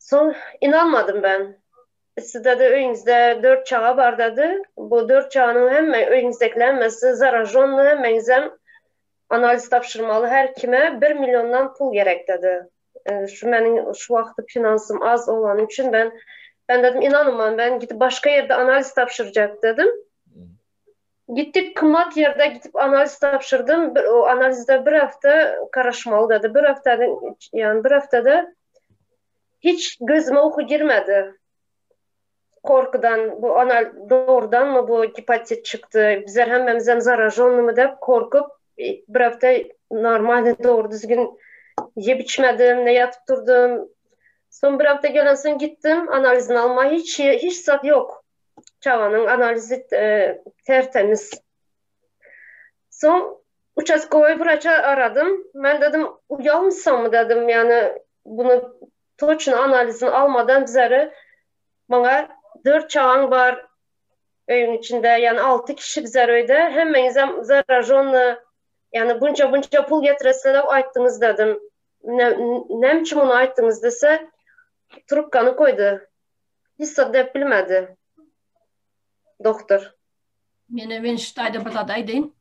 Soň inanmadym ben. Sizde de öýüňizde dört çaga bar dedi. Bu dört çaganyň hemme öýüňizdekiler hemmesi zaražonny hemmeňizem analiz tapşyrmaly her kime bir milliondan pul gerek dedi. Şu meniň şu wagty finansym az bolany üçin ben ben dedim inanman ben gidip başga ýerde analiz tapşyrjak dedim. Gitdik kymmat ýerde gidip analiz tapşyrdym. Bir, o analizde bir hafta garaşmaly dedi. Bir haftadan yani bir haftada hiç gözüme uky girmedi. Korkudan bu anal doğrudan mı bu hepatit çykdy? Bizler hemmemizem zaražonny mı dep korkup bir hafta normal doğru düzgün yiyip içmedim, ne yatıp durdum. Son bir hafta gelen soň gittim analizini alma hiç hiç zat yok. Çaganyň analizi e, tertemiz. Soň uçastkowy wraça aradym. Men dedim uýalmysaňmy dedim yani bunu toçno analizini almadan bizleri maňa dört çagaň bar öýüň içinde yani altı kişi bizler öýde hemmeňizem zaražonny yani bunça bunça pul getiresiler aýtdyňyz dedim. Ne, näme üçin muny aýtdyňyz dese trubkany koýdy. Hiç zat dep bilmedi. Doktor. Mene men şu taýda bir zat aýdaýyn.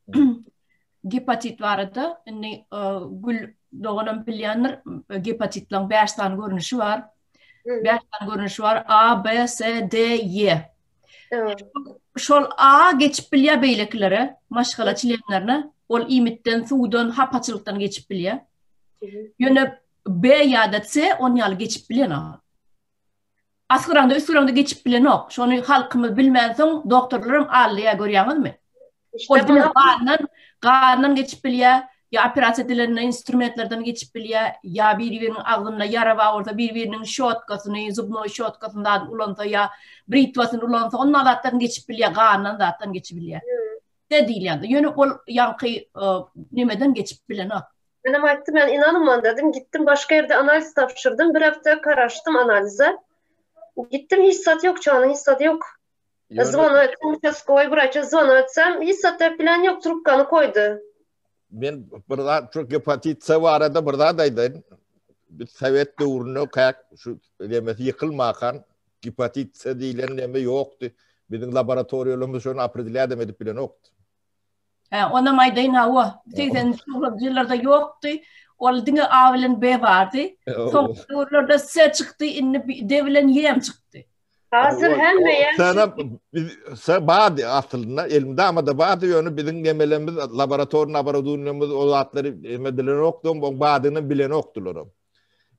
Gepatit barada indi e, Gül doganam bilýändir. Gepatitleň 5 sany görnüşi bar. 5 sany görnüşi bar. A, B, C, D, Y. Şol A geçip bilýär beýlekilere, maşgala çlenlerine. Ol iýmitden, suwdan, hapaçylykdan geçip bilýär. Ýöne B ýa-da C on ýaly geçip bilenok. Asgyraňda üsgüreňde geçip bilenok. Şony halkymyz bilmänsoň doktorlaram aldaýar görýäňizmi? Ol diňe gandan, gandan geçip bilýär, ýa operasiýa edilende instrumentlerden geçip bilýär, ýa biri-biriniň agzynda ýara bar bolsa bir-biriniň şotkasyny, zubnoý şotkasyny zady ulansa ýa britwasyny ulansa onda zatdan geçip bilýär, gandan zatdan geçip bilýär. De diýilýär. Ýöne ol ýaňky nemeden geçip bilenok. Menem aýtdym, men inanman dedim, gitdim başga ýerde analiz tabşyrdym, bir hepde garaşdym analize. Gitdim hiç zat ýok, çaganyň hiç zady ýok. Zvonu etdim, uçastkowoý wraça zvonu etsem, hiç zat dep bilen ýok, trubkany koýdy. Men bir zat şu gepatit C barada bir zat aýdaýyn. Biz sowet döwründe käk şu nemesi ýykylmakan gepatit C diýlen neme ýokdy. Biziň laboratoriýalarymyz şony opredelýadem edip bilenokdy. Hä, onam aýdaýyn hawa. 80-nji ýyllarda ýokdy. Ol diňe A bilen B bardy. Soňky döwürlerde C çykdy, indi D bilen Y hem çykdy. Hazır hemme ýer. Sana biz C bardy aslynda, elmydama-da bardy, ýöne biziň nemelerimiz, laboratoriýa obорудованиemiz o zatlary eme bilenokdy, oň bardygyny bilenokdylar.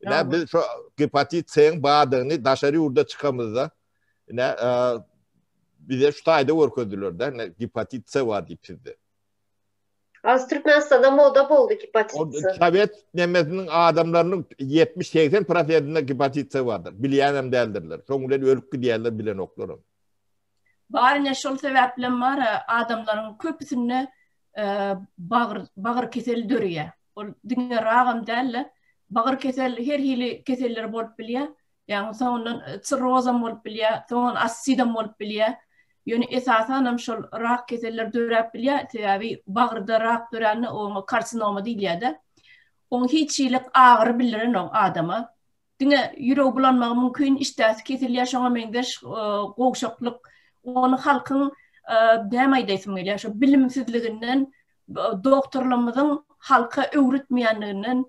Ine biz şu gepatit C-iň bardygyny daşary ýurda çykamyzda, ine Bize şu taýda görkezdiler de, ne gepatit C bar diýip sizde. Az Türkmenistanda moda boldy gepatit C. Sowet nemesiniň adamlarynyň 70-80 prosentinde gepatit C bardyr. Bilýänem däldirler. Soň bilen ölüp gidýärler bilenoklaram. Bar ine şol sebäplem bar adamlaryň köpüsinde bagyr bagyr keseli döreýär. Ol diňe ragam däl-de, bagyr kesel her hili keseller bolup bilýär. Ýagny soňundan sirrozam bolup bilýär, soňundan assidam bolup bilýär. Ýöne esasanam şol rak keseller döräp bilýär, sebäbi bagyrda rak dörände oňa karsinoma diýilýär-de. Oň hiç hili agyry bildirenok adama. Diňe ýüregi bulanmagy mümkin, işdäsi kesilýär, şoňa meňzeş gowşaklyk. Ony halkyň näme aýdaýsym gelýär, şo bilimsizliginden doktorlarymyzyň halka öwretmeýänliginden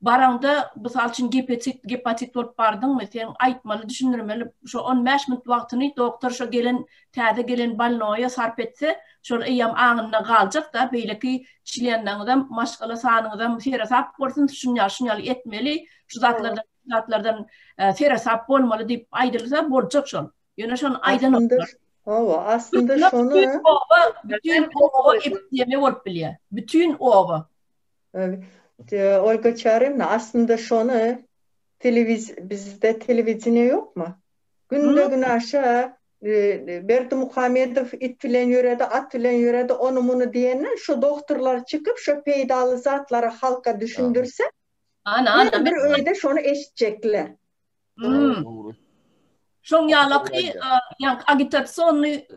baraňda mysal üçin gepetit gepatit bolup bardyňmy sen aýtmaly düşündirmeli şo 15 minut wagtyny doktor şo gelen täze gelen bolnoýa sarp etse şol eýýäm aňynda galjak da beýleki çlenleriňizem maşgala sanyňyzam seresap bolsun şun ýaly şun ýaly etmeli şu zatlardan zatlardan seresap bolmaly diýip aýdylsa boljak şol Ýöne şony aýdanoklar. Hawa, aslynda şony bütün oba, bütün oba epidemiýa bolup bilýär. Bütün oba. Olga Çaryýewna, aslynda şony telewiz bizde telewideniýe ýokmy? Günde günaşa Berdimuhamedow it bilen ýöredi, at bilen ýöredi, ony muny diýenden şu dogtorlar çykyp şo peýdaly zatlary halka düşündirse, Ana, ana. Her bir öýde şony eşitjekler. Hmm. Şoň ýalaky ýaňky agitasionny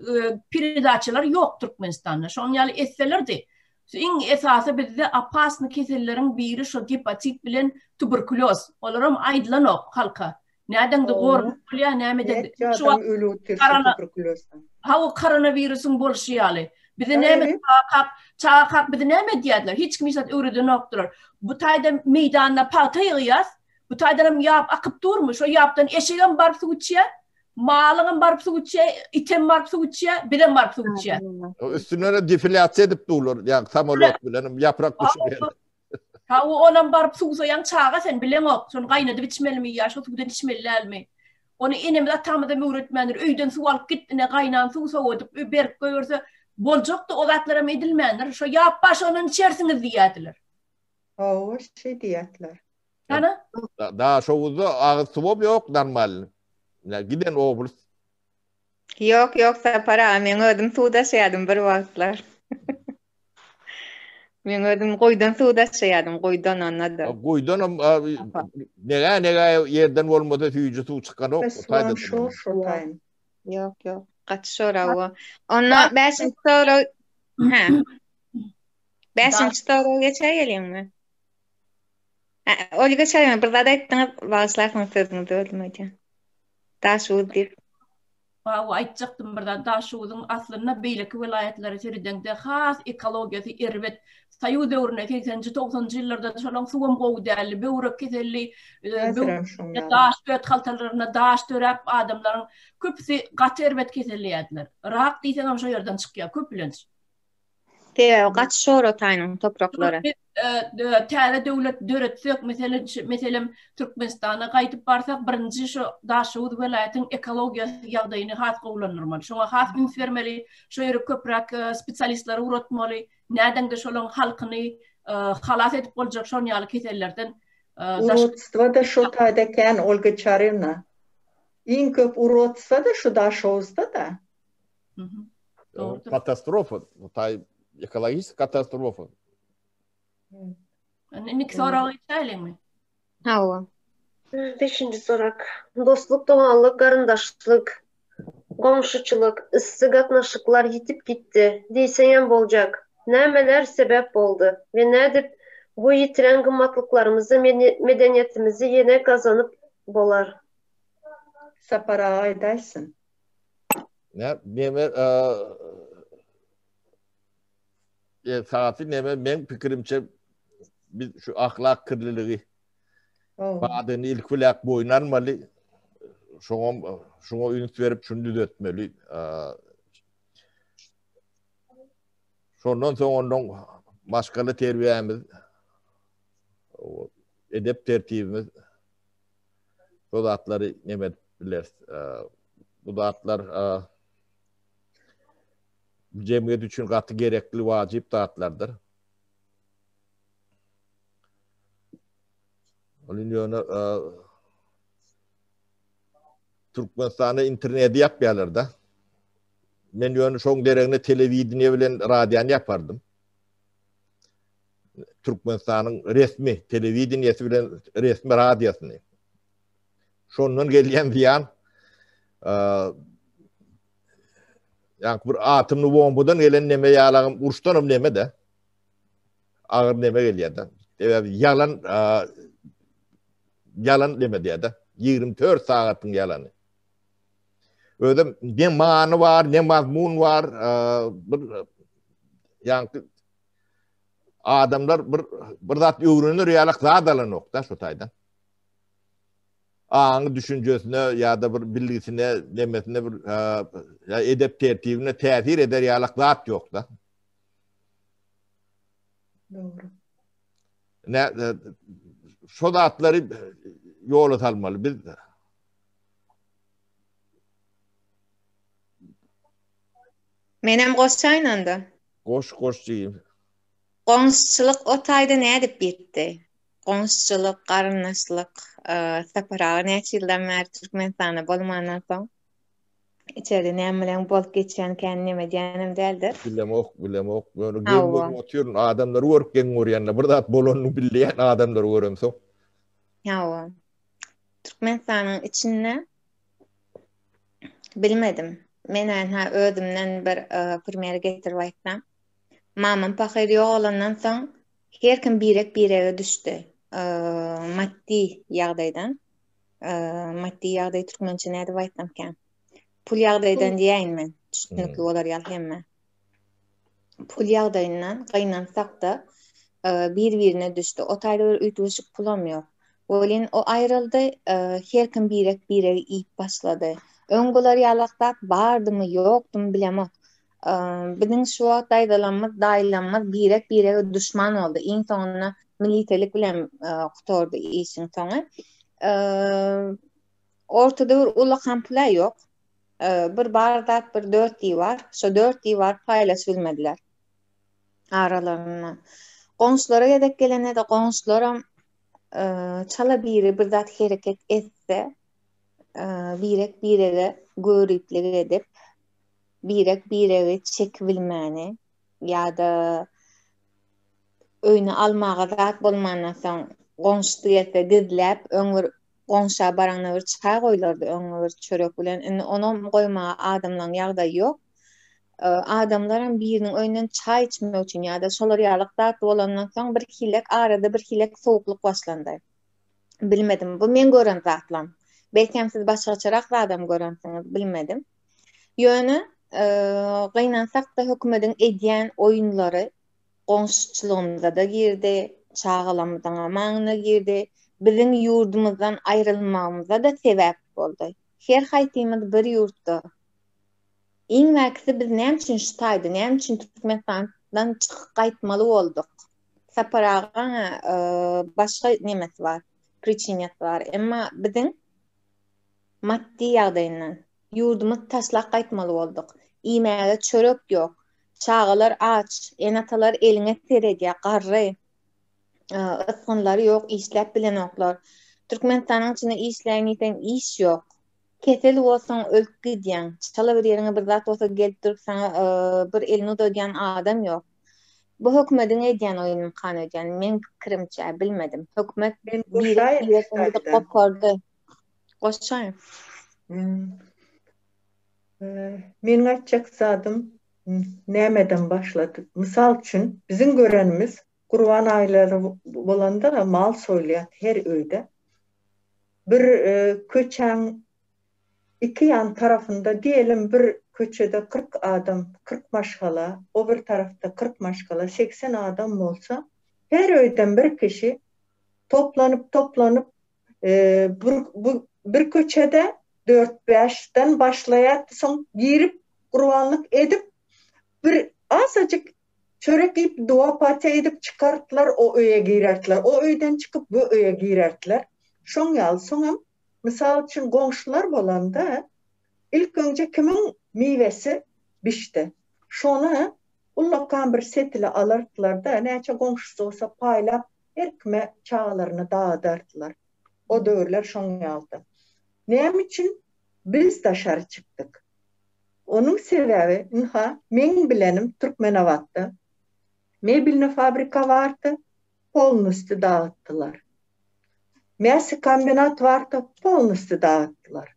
peredaçalar ýok Türkmenistanda. Şoň ýaly etselerdi. Iň esasy bizde opasny keselleriň biri şo gepatit bilen tuberkulýoz. Olaram aýdylanok halka. Nädeňde goranyp bolýar, näme edeňde. Şu wagt Hawa, koronawirusyň bolşy ýaly. Bizi näme çagakak, çagakak bizi näme edýärdiler? Hiç kim hiç zat öwredenokdylar. Bu taýda meýdanda pagta ýygýas. Bu taýdanam ýap akyp durmy? Şo ýapdan eşegem baryp suw içýär, malyňam baryp suw içýär, item baryp suw içýär, bizem baryp suw içýär. Üstünden defilýasiýa edip durlar, ýa samolýot bilen ýaprak düşürýär. Hawa, onam baryp suwsaýaň çaga sen bileňok, şony gaýnadyp içmelimi ýa şo suwdan içmeli dälmi? Ony enemiz atamyzam öwretmändir, öýden suw alyp git ine gaýnan suw sowadyp berip goýberse boljakdy, o zatlaram edilmändir. Şo ýap bar şondan içersiňiz diýýärdiler. Hawa, şeý diýýärdiler. Hany? Daşoguzda agyz suwam ýok normalny. Giden oblast. Ýok, ýok Sapar aga, meň özüm suw daşaýadym bir wagtlar. Meň özüm guýudan suw daşaýadym, guýudan onda-da. Guýudanam nega nega ýerden bolmasa süýji suw çykanok. Suwam şor şo taýyn. Ýok, ýok. Gaty şor hawa. Onda bäşinji sorag, hä. Bäşinji soraga geçäýeliňmi? Olga Çaryýewa bir zat aýtdyňyz, bagyşlarsyňyz sözüňizi böldüm öýdýän. Daşoguz diýip. Hawa aýtjakdym bir zat Daşoguzyň aslynda beýleki welaýatlara seredeňde has ekologiýasy erbet. Soýuz döwründe segseninji togsanynjy ýyllarda şolaň suwam gowy däldi. Böwrek keselli, daş öt haltalarynda daş döräp adamlaryň köpüsi gaty erbet keselleýärdiler. Rak diýseňem şo ýerden çykýar köplenç. Sebäbi gaty şor o taýynyň topraklary. Biz täze döwlet döretsek, meselem, Türkmenistana gaýdyp barsak, birinji şu Daşoguz welaýatyň ekologiýa ýagdaýyny has gowulandyrmaly. Şoňa has üns bermeli, şo ýere köpräk spesialistleri ugratmaly. Nädeňde şolaň halkyny halas edip boljak şon ýaly kesellerden. Urodstwo-da şo taýda kän, Olga Çarewna. Iň köp urodstwo-da şu Daşoguzda-da. Katastrofa, taý ekologik katastrofa. Indiki soraga geçäýeliňmi? Hawa. Beşinji sorag. Dostluk, doganlyk, garyndaşlyk, goňşuçylyk, yssy gatnaşyklar ýitip gitdi diýseňem boljak. Nämeler sebäp boldy we nädip bu ýitiren gymmatlyklarymyzy, medeniýetimizi ýene gazanyp bolar? Sapar aga aýdaýsyn. Ne, neme, esasy neme meň pikirimçe biz şu ahlak kirliligi badyny ilki bilen boýun almaly. Şoňa şoňa üns berip şuny düzetmeli. Şondan soň ondan maşgala terbiýämiz edep tertibimiz Şo zatlary neme edip bileris. Bu zatlar jemgyýet üçin gaty gerekli, wajyp zatlardyr. Ol ýöne Türkmenistanda interneti ýapýarlar-da. Men ýöne şoň deregine telewideniýe bilen radiony ýapardym. Türkmenistanyň resmi telewideniýesi bilen resmi radiosyny. Şondan gelýän zyýan ýa bir atomly bombadan gelen neme ýalagam uruşdanam neme de. Agyr neme gelýär-de. Sebäbi ýalan ýalan neme diýär-de. 24 sagatyň ýalany. Özem ne many bar, ne mazmun bar, bir ýaňky adamlar bir bir zat öwrenir ýalak zat alanok da şu taýdan. Aňy düşünjesine ýa-da bir bilgisine, nemesine bir ýa edep tertibine täsir eder ýalak zat ýok da. Dogry. Ne şo zatlary ýola salmaly biz. Menem goşaýyn onda. Goş goş jigim. Goňşuçylyk o taýda nädip ýetdi? Goňşuçylyk, garyndaşlyk, Sapar aga näçe ýyldan bäri Türkmenistanda bolmandan soň içerde näme bilen bolup geçýän kän neme edýänem däldir. Bilemok, bilemok. Ýöne geň görüp otyryn. Adamlary görüp geň görýän-de. Bir zat bolanyny bilýän adamlary göremsoň. Hawa. Türkmenistanyň içinde Bilmedim. Men änha özümden bir primer getirip aýtsam. Mamam pahyr ýogalandan soň her kim birek-birege düşdi. Maddy ýagdaýdan. Maddy ýagdaý türkmençe nädip aýtsamkän? Pul ýagdaýdan diýäýin men. Düşnükli bolar ýaly hemmä. Pul ýagdaýyndan gynansak-da, bir-birine düşdi. O taýda bir üýtgeşik pulam ýok. Welin o aýryldy, her kim birek-biregi iýip başlady. Öň bular ýalak zat bardymy, ýokdumy bilemok. Biziň şu wagt daýzalarymyz, daýylarymyz birek-birege duşman boldy. Iň soňunda miliselik bilen gutardy işiň soňy. Ortada bir ullakan pul-a ýok. Bir bar zat bir dört diwar. Şo dört diwar paýlaşyp bilmediler aralarynda. Goňşulara gezek gelende-de goňşularam çala biri bir zat hereket etse, birek-birege göriplik edip, birek-biregi çekibilmäni ýa-da öýüne almaga zat bolmandan soň goňşusy gelse gizläp, öň bir goňşa baraňda bir çaý goýlardy öňüňe bir çörek bilen, indi onam goýmaga adamlaryň ýagdaýy ýok. Adamlaram biriniň öýünden çaý içmek üçin ýa-da şolar ýalyk zat bolandan soň bir hilek arada bir hilek sowuklyk başlandy. Bilmedim, bu meň gören zatlam. Belkem siz başgaçarak zadam görensiňiz, bilmedim. Ýöne gynansak-da hökümediň edýän oýunlary goňşuçylygymyza-da girdi, çagalarymyzyňam aňyna girdi, biziň ýurdumyzdan aýrylmagymyza-da sebäp boldy. Her haýsymyz bir ýurtda. Iň bärkisi biz näme üçin şu taýda, näme üçin Türkmenistandan çykyp gaýtmaly bolduk? Sapar agaň-a başga nemesi bar, pričinýasy bar. Emma biziň maddy ýagdaýyndan ýurdumyzy taşlap gaýtmaly bolduk. Iýmäge çörek ýok. Çagalar aç, ene-atalar eliňe seredýär, garry. Ysgynlary ýok, işläp bilenoklar. Türkmenistanyň içinde işläýin diýseň iş ýok. Kesel bolsaň ölüp gidýäň. Çala bir ýeriňe bir zat bolsa gelip durup saňa bir elini uzadýan adam ýok. Bu hökümediň edýän oýunymykan öýdýän. Meň pikirimçe, bilmedim. Hökümet birek-birekden gopardy. Goşaýyn. Meniň aýtjak zadym nämeden başlady? Mysal üçin, biziň görenimiz Gurban aýlary bolanda mal soýulýar her öýde. Bir köçäň iki ýan tarapynda diýelim bir köçede 40 adam, 40 maşgala, o bir tarapda 40 maşgala, 80 adam bolsa, her öýden bir kişi toplanyp toplanyp bir bu bir köçede dört-bäşden başlaýardy, soň girip gurbanlyk edip bir azajyk çörek iýip doga-patyha edip çykardylar, o öýe girerdiler. O öýden çykyp bu öýe girerdiler. Şoň ýaly soňam mysal üçin goňşular bolanda ilk öňje kimiň miwesi bişdi, şony ullakan bir setile alardylar-da, näçe goňşusy bolsa paýlap Her kime çagalaryny dagadardylar. O döwürler şoň ýalydy. Näme üçin biz daşary çykdyk? Onuň sebäbi, ynha, meň bilenim Türkmenabatda mebelnyý fabrika bardy, polnusty dagytdylar. Mäsokombinat bardy, polnusty dagytdylar.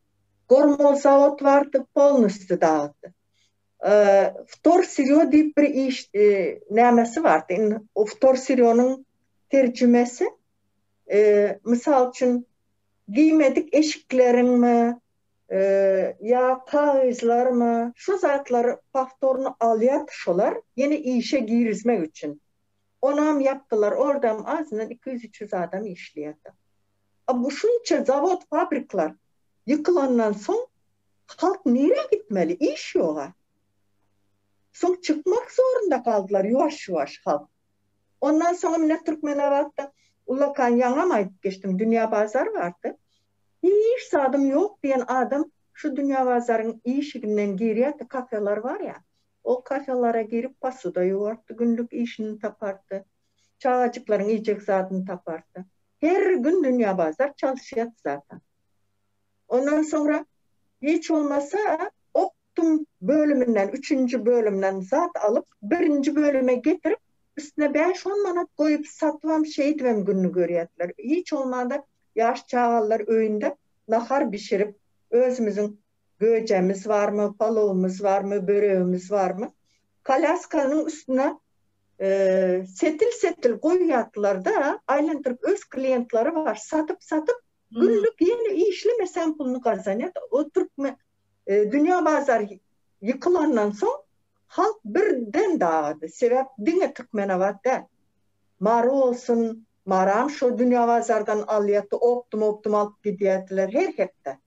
Gormolzawod bardy, polnusty dagytdy. Wtorsyrýo diýip bir iş nämesi bardy. Indi o wtorsyrýonyň terjimesi mysal üçin giýmedik eşikleriňmi ýa kagyzlarmy şu zatlary powtorny alýardy şolar ýene işe girizmek üçin. Onam ýapdylar. Ordam azyndan 200-300 adam işleýärdi. A bu şunça zawod fabrikler ýykylandan soň Halk nirä gitmeli? Iş ýoga. Soň çykmak zorunda galdylar ýuwaş-ýuwaş halk. Ondan soňam ine Türkmenabatda ullakan ýaňam aýdyp geçdim Dünýä bazar bardy. Hiç zadym ýok diýen adam şu Dünýä bazaryň işiginden girýärdi kafeler bar ýa. O kafelere girip posuda ýuwardy günlük işini tapardy. Çagajyklaryň iýjek zadyny tapardy. Her gün Dünýä bazar çalyşýardy zaten. Ondan soňra hiç bolmasa optum bölüminden, üçünji bölümden zat alyp, birinji bölüme getirip, üstüne bäş-on manat goýup satybam şeýdibem gününi görýärdiler. Hiç bolmanda ýaş çagalar öýünde nahar bişirip, özümiziň göjemiz barmy, palowymyz barmy, böregimiz barmy, kolýaskanyň üstüne setil-setil goýýardylar-da, aýlandyryp öz kliýentleri bar, satyp-satyp. Günlük ýene işlemesem puluny gazanýardy. O türkmen dünýä bazary ýykylandan soň halk birden dagady. Sebäp diňe Türkmenabat däl. Mary bolsun, Maram şo dünýä bazardan alýardy, optum-optum alyp gidýärdiler her hepde.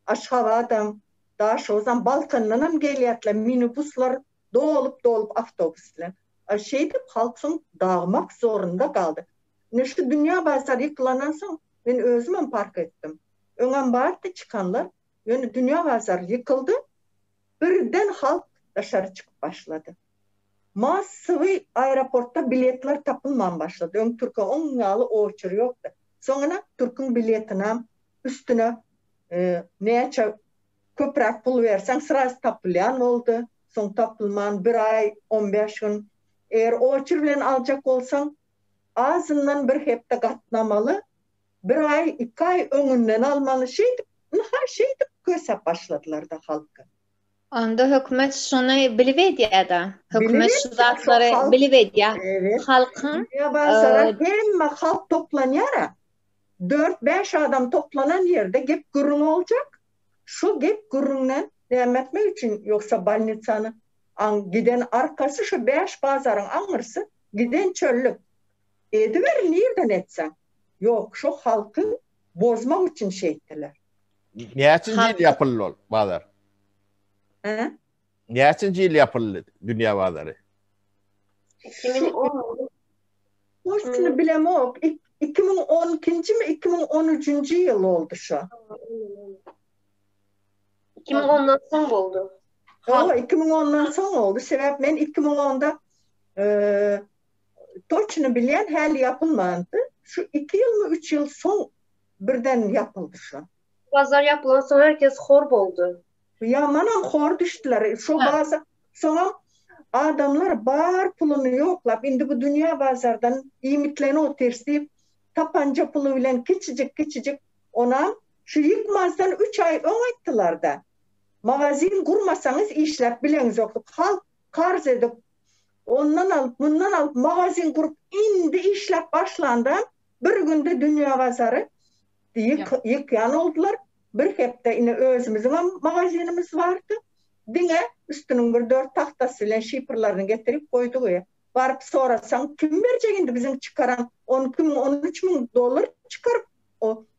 Aşgabadam, Daşoguzam, Balkandanam gelýärdiler, minibuslar dolup-dolup awtobus bilen. A şeýdip halk soň dagmak zorunda galdy. Ine şu dünýä bazary ýykylandan soň men özümem park etdim. Öňem bardy çykanlar, ýöne dünýä bazary ýykyldy, birden halk daşary çykyp başlady. Massowy aeroportda biletler tapylman başlady. Öň türke oň ýaly oçur ýokdy. Soň ine türküň biletinam üstüne näçe köpräk pul berseň sraz tapylýan boldy. Soň tapylman bir aý, on bäş gün. Eger oçur bilen aljak bolsaň azyndan bir hepde gatnamaly, bir aý, iki aý öňünden almaly. Şeýdip, ynha şeýdip kösäp başladylar-da halky. Onda hökümet şuny bilip edýär-de. Hökümet şu zatlary bilip edýär. Halkyň Dünýä bazara hemme halk toplanýar-a. Dört-bäş adam toplanan ýerde gep-gürrüň boljak. Şo gep-gürrüňden näme etmek üçin, ýogsa bolnisany aň giden arkasy şo bäş bazaryň aňyrsy giden çöllük. Ediber nirden etseň. Ýok, şo halky bozmak üçin şeýtdiler. Näçinji ýyl ýapyldy ol bazar? Hä? Näçinji ýyl ýapyldy dünýä bazary? 2010. Toçny bilemok. 2012-nji mi, 2013-nji ýyl boldy şo. 2010-dan soň boldy. Hawa, 2010-dan soň boldy. Sebäp men 2010-da toçny bilýän, häli ýapylmandy. Şu 2 ýylmy, 3 ýyl soň birden ýapyldy şo. Bazar ýapylan soň herkes hor boldy. Ýamanam hor düşdüler. Şo bazar soňam adamlar bar puluny ýoklap indi bu dünýä bazardan iýmitlenip otyrys diýip tapanja puly bilen kiçijik kiçijik onam şu ýykmazdan üç aý öň aýtdylarda magazin gurmasaňyz işläp bileňzok diýip halk karz edip ondan alyp mundan alyp magazin gurup indi işläp başlanda Bir günde dünýä bazary ýykýan boldular. Bir hepde ine özümiziňem magazinimiz bardy. Diňe üstüniň bir dört tagtasy bilen şifrlerini getirip goýduk. Baryp sorasaň kim berjek indi biziň çykaran 12 müň, 13 müň dollar çykaryp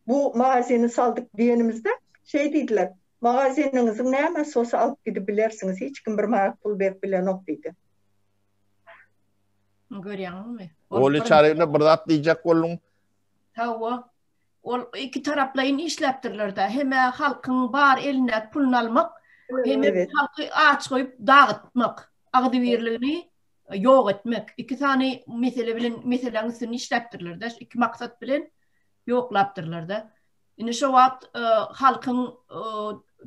bu magazini saldyk diýenimizde şeý diýdiler, Magaziniňiziň nämesi bolsa alyp gidip bilersiňiz, hiç kim bir manat pul berip bilenok diýdi. Görýäňizmi? Oly Çaryýewna bir zat diýjek bolduň. Hawa. Ol iki taraplaýyn işläpdirler-dä. Hem-ä halkyň bar elindäki puluny almak, hem halky aç goýup dagytmak, agzybirligini ýok etmek. Iki sany mesele bilen meseläň üstünde işläpdirler-dä. Iki maksat bilen ýoklapdyrlar-da. Indi şo wagt halkyň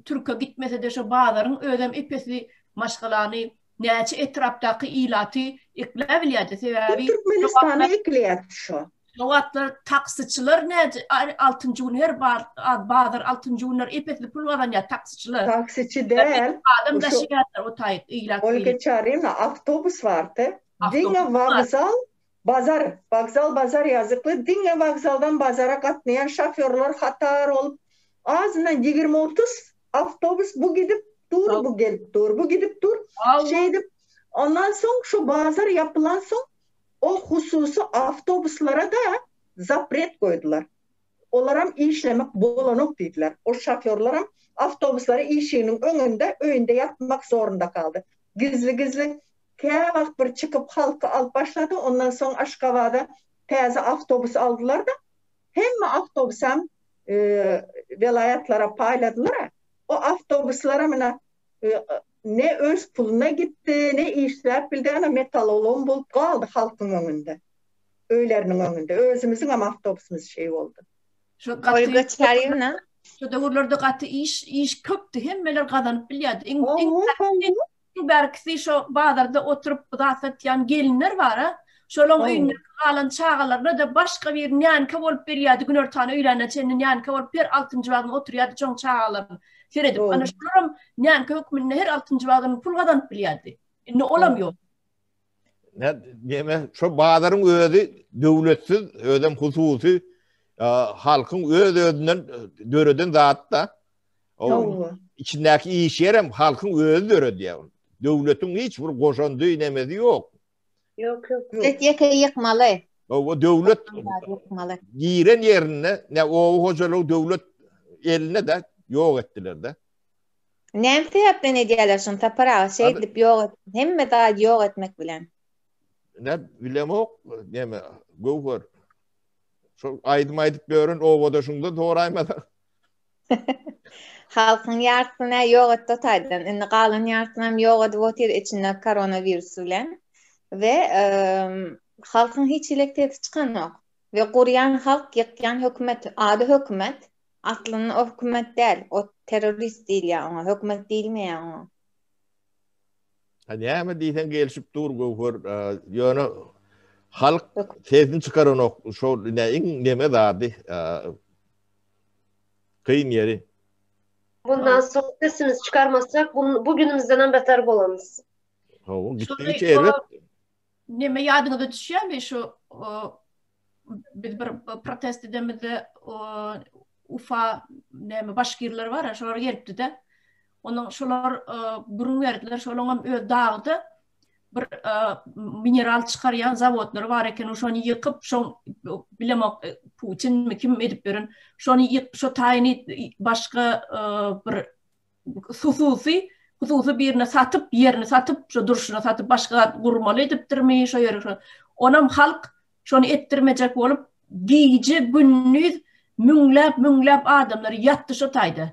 türke gitmese-de şo bazaryň özem epesli maşgalany näçe etrapdaky ilaty ekläbilýärdi. Sebäbi Türkmenistany ekleýärdi şo. Şo wagtlar taksiçiler näçe altynjy gün her bazar altynjy günler epesli pul gazanýar taksiçiler. Taksiçi däl. Adam daşaýarlar o taýyk ilat. Olga Çaryýewna awtobus bardy. Diňe wokzal Bazar, wokzal bazar ýazykly, diňe wokzaldan bazara gatnaýan şofýorlar hatar bolup, azyndan ýigrimi-otuz awtobus bu gidip dur, bu gelip dur, bu gidip dur. Şeýdip, ondan soň şu bazar ýapylansoň, o hususy awtobuslara-da zapret goýdular. Olaram işlemek bolanok diýdiler. O şofýorlaram awtobuslary işiginiň öňünde, öýünde ýatmak zorunda galdy. Gizli-gizli käwagt bir çykyp halky alyp başlady. Ondan soň Aşgabada täze awtobus aldylar-da, hemme awtobusam welaýatlara paýladylar-a. O awtobuslaram ine ne öz puluna gitdi, ne işläp bildi, ana metallolom bolup galdy halkyň öňünde. Öýleriniň öňünde. Özümiziňem awtobusymyz şeý boldy. Şu gaty Olga Çaryýewna. Şu döwürlerde gaty iş iş köpdi. Hemmeler gazanyp bilýärdi. Iň iň iň bärkisi şo bazarda oturyp zat satýan gelinler bara. Şolaň öýünde galan çagalaryna-da başga bir nänka bolup berýärdi. Günortan öýlänä çenli nänka bolup her altynjy wagtyn oturýardy şoň çagalaryny seredip. Ana şolaram nänka hökmünde her altynjy wagtyn pul gazanyp bilýärdi. Indi olam ýok. Ne, neme, şu bazaryň özi döwletsiz, özem hususy. halkyň öz-özünden döreden zat-da. O içindäki iş ýerem halkyň özi döredýär. Döwletiň hiç bir goşandy nemesi ýok. Ýok, ýok. Döwlet ýeke ýykmaly. O döwlet ýykmaly. Giren ýerinde ne oba hojalygy döwlet eline de ýok etdiler-de. Näme sebäpden edýärler şuny Sapar aga şeýdip ýok et hemme zady ýok etmek bilen. Ne bilemok neme Göwher. Şol aýdym aýdyp ýören obadaşyňdan soraýmasaň. Halkyň ýarsyny ýok etdi o taýdan. Indi galan ýarsyny hem ýok edip otyr içinde koronawirus bilen. We halkyň hiç hili sesi çykanok. We gurýan halk, ýykýan hökümet, ady hökümet. Aslynda o hökümet däl, o terrorist diýilýär oňa, hökümet diýilmeýär oňa. Ha näme diýseň gelşip dur Göwher, ýöne halk sesini çykaranok, şol ine iň neme zady, kyn ýeri. Bundan soň sesimizi çykarmasak, bu günümizdenem beter bolamyz. Hawa, gitdigiçe erbet. Neme ýadyňyza düşýärmi şu biz bir protest edemizde Ufa näme başgirler bar, şolar gelipdi-de. Onuň şolar gürrüň berdiler, şolaň hem öz dagda bir mineral çykarýan zawodlary bar eken, şony ýykyp, şoň bilemok Putinmi kim edip beren, şony ýyk, şo taýyny başga bir hususy hususy birine satyp, ýerini satyp, şo durşuna satyp başga zat gurmaly edipdirmi şo ýeri şo. Onam halk şony etdirmejek bolup gije gündiz müňläp müňläp adamlar ýatdy şo taýda.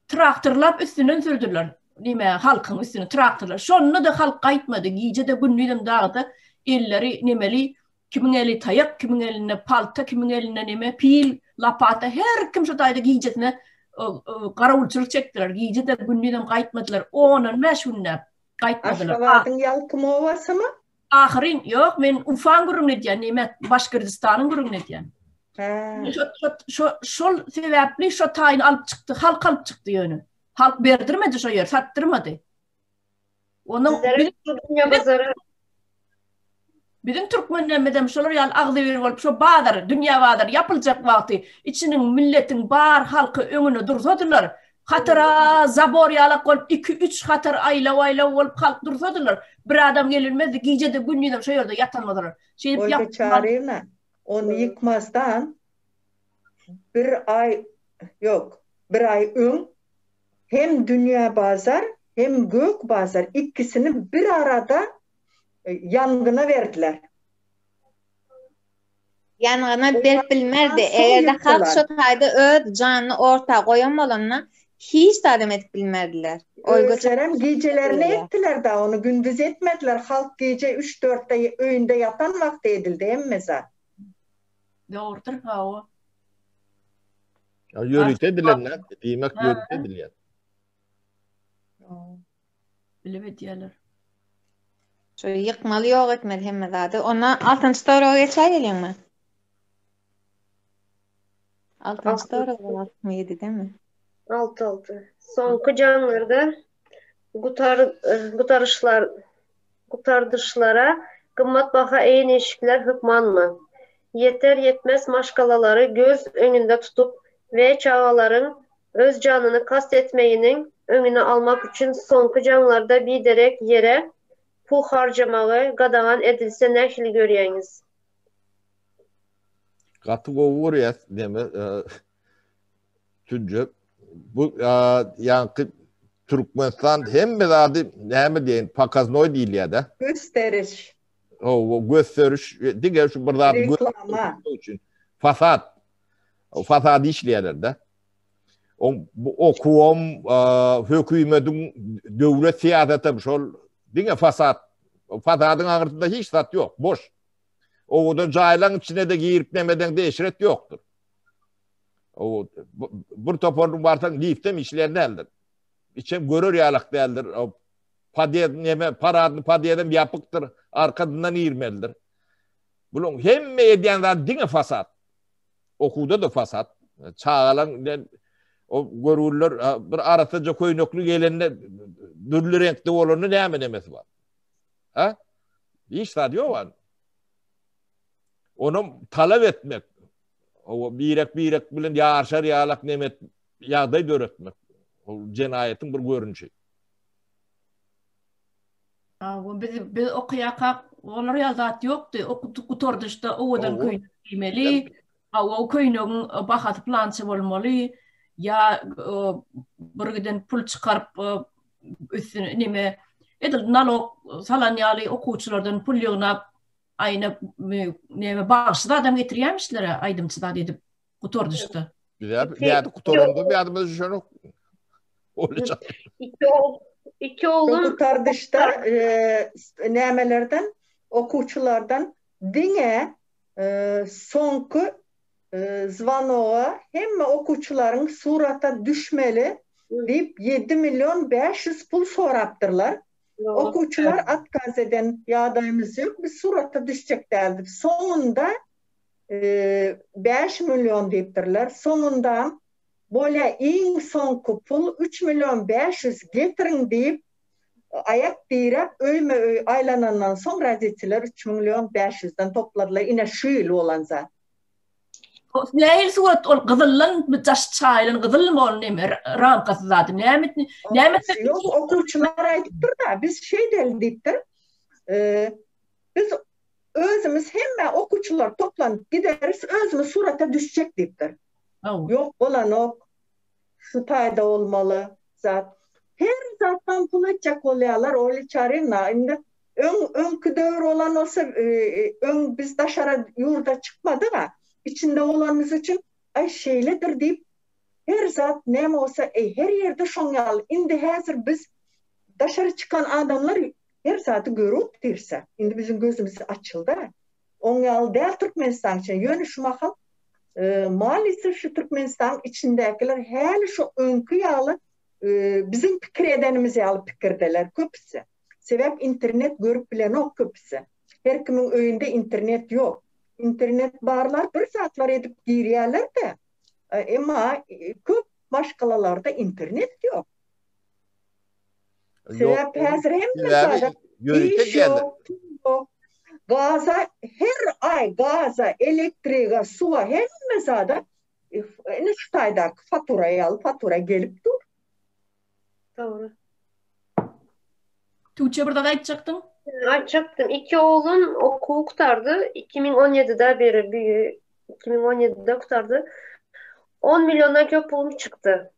Traktorlap üstünden sürdüler. Nime halkyň üstüne traktorlar. Şonda-da halk gaýtmady. Gije-de gündizem dagda elleri nemeli Kimiň eli taýak, kimiň elinde palta, kimiň elinde neme, pil, lopata, her kim şo taýda gijesine garawulçylyk çekdiler. Gije-de, gündizem gaýtmadylar. Ondan bäş günläp gaýtmadylar. Aşgabadyň Ýalkym obasymy? Ahyryn, ýok, men Ufaň gürrüňini edýän, neme, Başgyrdystanyň gürrüňini edýän. Hä. Şo, şol sebäpli şo taýyny alyp çykdy, halk alyp çykdy ýöne. Halk berdirmedi şo ýeri, satdyrmady. Onuň Biziň türkmenlerimizem şolar ýaly agzybir bolup şo bazar, dünýä bazary ýapyljak wagty içiniň milletiň bar halky öňüne dursadylar, hatara zabor ýalak bolup iki-üç hatar aýlaw-aýlaw bolup halk dursadylar, bir adam gelinmezdi, gije-de gündizem şo ýerde ýatan bolarlar. Şeýdip Olga Çaryýewna, ony ýykmazdan bir aý, ýok, bir aý öň Hem Dünýä bazar, hem Gök bazar ikisini bir arada ýangyna berdiler. Ýangyna berip bilmerdi. Eger-de halk şo taýda öz janyny orta goýan bolanda hiç zadam edip bilmerdiler. Özlerem gijelerine etdiler da ony gündiz etmediler halk gije üç dörtde öýünde ýatan wagty edildi hemme zat. Dogrudyr hawa. Ya ýörite edilen diýmek ýörite edilýär. Bilip edýärler. Şu ýykmaly ýok etmeli hemme zady. Onda altynjy soraga geçäýeliňmi? Altynjy sorag altymy ýedidemi? Alty alty. Soňky jaňlarda gutar gutaryşlar gutardyşlara gymmat baha egin-eşikler hökmanmy? Ýeter-ýetmez maşgalalary göz öňünde tutup we çagalaryň öz janyny kast etmeginiň öňüni almak üçin soňky jaňlarda biderek ýere pul harjamagy gadagan edilse nähili görýäňiz? Gaty gowy görýäs neme Tünje bu ýaňky Türkmenistan hemme zady näme diýen pokaznoý diýilýär-de. Gösteriş. Hawa, gösteriş diňe şu bir zady reklama üçin. Fasad. Fasad işleýärler-de. O bu okuwam, hökümetiň döwlet syýasatam şol diňe fasad. Fasadyň aňyrsynda hiç zat ýok, boş. Owadan jaýlaryň içine-de girip nemedeňde eşret ýokdur. O bir toparyny barsaň liftem işleýän däldir. Içem görer ýalak däldir. O podýezd neme paradny podýezdem ýapykdyr. Arkasyndan girmelidir. Bulaň hemme edýän zady diňe fasad. Okuwda-da fasad. Çagalaň bilen o görgüliler bir arassaja köýnekli gelende dürli reňkde bolanda näme nemesi bar? Ha? Hiç zat ýok. Onam talap etmek. Owa birek-birek bilen ýaryşar ýalak neme ýagdaý döretmek. Ol jenaýatyň bir görnüşi. Hawa, biz biz okaýarkak olar ýaly zat ýokdy. Gutardyşda owadan köýnek geýmeli. Hawa, o köýnegiň bahasy pylança bolmaly. Ýa bir giden pul çykaryp üstüne neme edil nalog salan ýaly okuwçylardan pul ýygnap aýna neme bagşy zadam getirýärmişler aýdymçy zat edip gutardyşda. Bizä nädip gutaranda ýadymyza düşenok. Iki oglum gutardyşda nämelerden okuwçylardan diňe soňky zwanoga hemme okuwçylaryň surata düşmeli diýip 7 million 500 pul sorapdyrlar. Okuwçylar otkaz eden ýagdaýymyz ýok, biz surata düşjek däl diýip. Soňunda 5 million diýipdirler. Soňunda bolýa iň soňky pul 3 million 500 getiriň diýip aýak diräp öýme-öý aýlanandan soň roditeler 3 million 500-den topladylar. Ine şu ýyl bolan zat. Nähili surat ol gyzyldan daş çaýylan gyzylmy ol neme ramkasy zady näme näme Ýok okuwçylar aýdypdyr-da biz şeýdeli diýipdir. Biz özümiz hemme okuwçylar toplanyp gideris özümiz surata düşjek diýipdir. Ýok bolanok şu taýda bolmaly zat. Her zatdan pul etjek bolýarlar Olli Çarina indi öň öňki döwür bolan bolsa öň biz daşara ýurda çykmadyga içinde bolanymyz üçin aý şeýledir diýip her zat näme bolsa eý her ýerde şoň ýaly indi häzir biz daşary çykan adamlar her zady görüp otyrsa indi biziň gözümiz açylda oň ýaly däl Türkmenistan üçin ýöne şu mahal maalesef şu Türkmenistanyň içindäkiler häli şu öňki ýaly biziň pikir edenimiz ýaly pikirdeler köpüsi. Sebäp internet görüp bilenok köpüsi. Her kimiň öýünde internet ýok. Internet barlar bir zatlar edip girýärler-de, emma köp maşgalalarda internet ýok. Sebäp häzir hemme zada iş ýok, pul ýok. Gaza her aý gaza, elektrige, suwa hemme zada ine şu taýdaky fatura ýaly fatura gelip dur. Dogry. Tuğçe bir zat aýtjakdyň? Aýtjakdym. Iki oglum okuw gutardy. 2017-de biri büýü 2017-de gutardy. 10 milliondan köp pulum çykdy.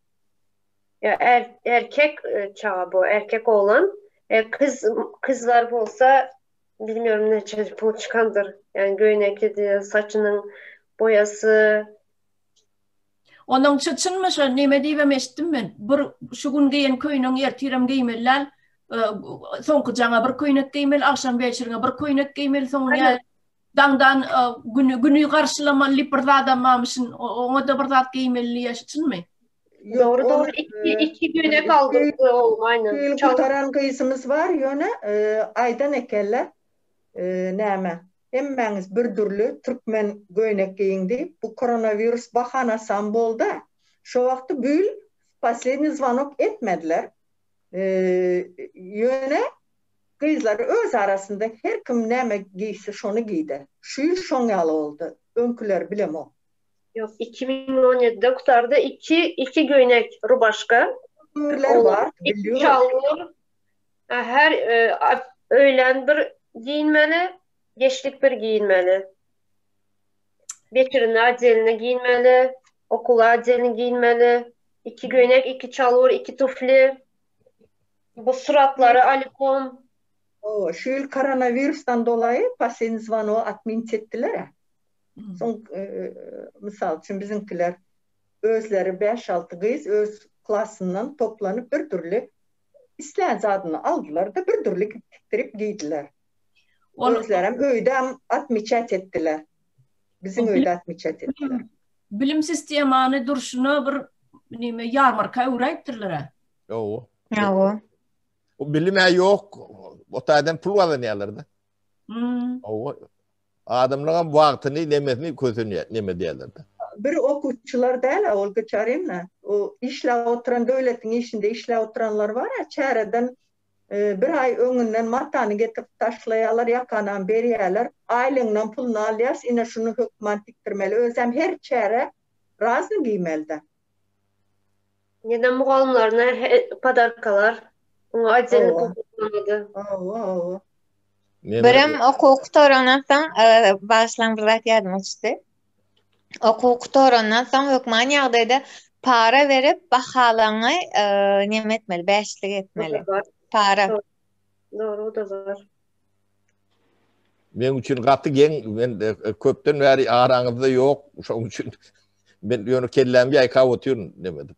Ya er, erkek e, çaga bu, erkek oğlan. E, kız kızlar bolsa bilmiyorum neçe pul çıkandır. Yani göynekidi, saçının boyası. Onuň çy çynmy şo neme diýibem eşitdim men. Bir şu gün geýen köýnegiňi ertirem geýmeli däl. Soňky jaňa bir köýnek geýmeli, agşam weçeriňe bir köýnek geýmeli, soň ýa daňdan güni güni garşylamaly diýip bir zadam barmyşyn. Oňa-da bir zat geýmeli diýýär, şu çynmy? Dogry dogry iki iki köýnek aldyrdy oglum aýnan. Şu ýyl gutaran gyzymyz bar ýöne aýdan ekenler näme Hemmäňiz bir dürli türkmen göýnek geýiň diýip bu koronawirus bahanasam bolda. Şo wagty bu ýyl posledniý zwonok etmediler. Ýöne gyzlar öz arasynda her kim näme geýse şony geýdi. Şu ýyl şoň ýaly boldy. Öňküleri bilemok. Ýok 2017-de gutardy. Iki iki göýnek rubaşka. Döwürler bar, bilýän. Her öýlän bir geýinmeli, geçlik bir geýinmeli. Betirine otdelno geýinmeli, okula otdelno geýinmeli. Iki göýnek, iki çalwar, iki tufli. Bu suratlary alikom. Hawa, şu ýyl koronawirusdan dolaýy posledniý zvonok otmenit etdiler-ä. Soň, mysal üçin, biziňkiler özleri bäş-alty gyz öz klasyndan toplanyp bir dürli Islän zadyny aldylar-da, bir dürli tikdirip geýdiler. Özlerem öýde otmeçat etdiler. Biziň öýde otmeçat etdiler. Bilim sistemany durşuna bir neme ýarmarka öwräýipdirler-ä. Ýow. Ýow. O bilim-ä ýok. O taýdan pul gazanýarlar-da. Hmm. Ow. Adamlaryň wagtyny, nemesini kösenýär, neme diýerler-de. Bir okuwçylar däl-ä, Olga Çaryýewna. O işläp oturan, döwletiň işinde işläp oturanlar bar-a, çäreden. Bir aý öňünden matany getirip taşlaýarlar, ýakanam berýärler. Aýlygyňdan puluny alýas, ine şuny hökman tikdirmeli. Özem her çäre razny geýmeli-dä. Ýene mugallymlaryna podarkalar. Oňa отдельно pul toplanady. Hawa, hawa. Birem okuw gutarandan soň, bagyşlaň bir zat ýadyma düşdi. Okuw gutarandan soň hökman ýagdaýda para berip bahalaňy neme etmeli, bäşlik etmeli. Para. Dogry, o-da bar. Meň üçin gaty geň, men köpden bäri araňyzda ýok, şoň üçin men ýöne kellämi ýaýkap otyryn neme edip.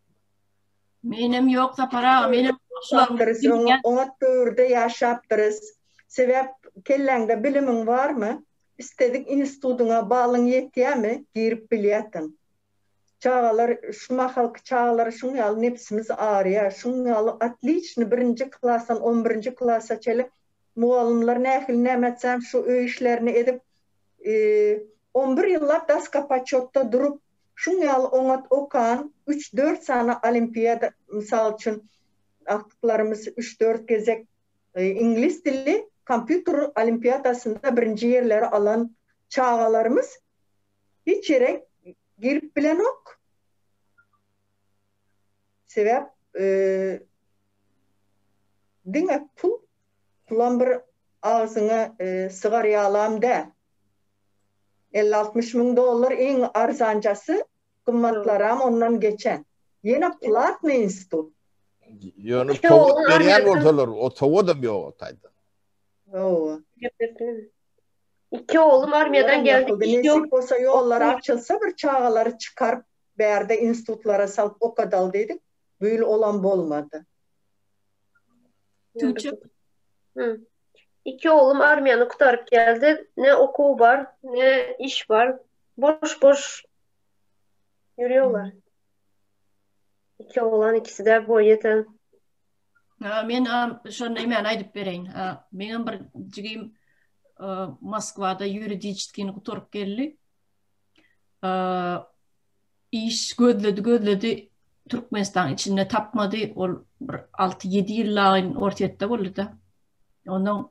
Menem ýok Sapar aga, menem şularyň oňat döwürde ýaşapdyrys. Sebäp kelläňde bilimiň barmy, istedik institudyňa balyň ýetýämi, girip bilýäsiň. Çagalar şu mahalky çagalara şuň ýaly nebsimiz agyrýar, şuň ýaly otliçny birinji klasdan on birinji klasa çenli Mugallymlar nähili näme etsem şu öý işlerini edip on bir ýyllap doska poçetda durup şuň ýaly oňat okan üç-dört sany olimpiada mysal üçin agtyklarymyz üç-dört gezek iňlis dilli kompýuter olimpiadasynda birinji ýerleri alan çagalarymyz hiç ýere girip bilenok. Sebäp diňe pul, pulam bir agzyňa sygar ýalam däl. 50-60 müň dollar iň arzanjasy, gymmatlaram ondan geçen. Ýene platnyý institut. Ýöne sowat berýän bolsalar, o sowadam ýok o taýda. Hawa. Iki oglum armiýadan geldi. Nesip bolsa ýollar açylsa bir çagalary çykaryp Bärde institutlara salyp okadaly diýdik. Bu ýyl olam bolmady. Tüwçük. Iki oglum armiýany gutaryp geldi. Ne okuw bar, ne iş bar. Boş-boş ýörýärler. Iki oglan ikisi-de boý ýeten. Men şonda näme aýdyp bereýin. Meňem bir jigim Moskwada ýuridiçeskini gutaryp geldi. Iş gözledi gözledi Türkmenistan içinde tapmady. Ol bir 6-7 ýyllaýyn Orsýetde boldy-da. Ondan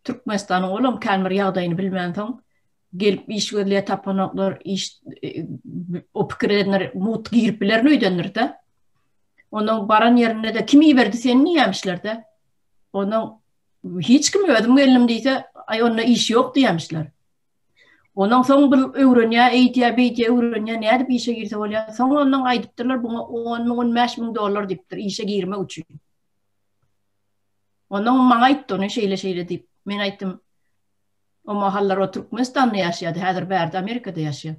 Türkmenistanyň olam kän bir ýagdaýyny bilmänsoň gelip iş gözleýär tapanoklar, iş o pikir edenler mugt girip bilerin öýdendir-de. Ondan baran ýerinde-de kim iberdi seni diýýämişler-de. Ondan hiç kim özüm geldim diýse, aý onda iş ýok diýýämişler. Ondan soň bir öwrenýär, eýdýär, beýdýär, öwrenýär, nädip işe girse bolýar. Soň ondan aýdypdyrlar, buňa 10 müň, 15 müň dollar diýipdir işe girmek üçin. Ondan maňa aýtdy ony şeýle-şeýle diýip. Men aýtdym, o mahallar o Türkmenistanda ýaşaýardy, häzir bärde Amerikada ýaşaýar.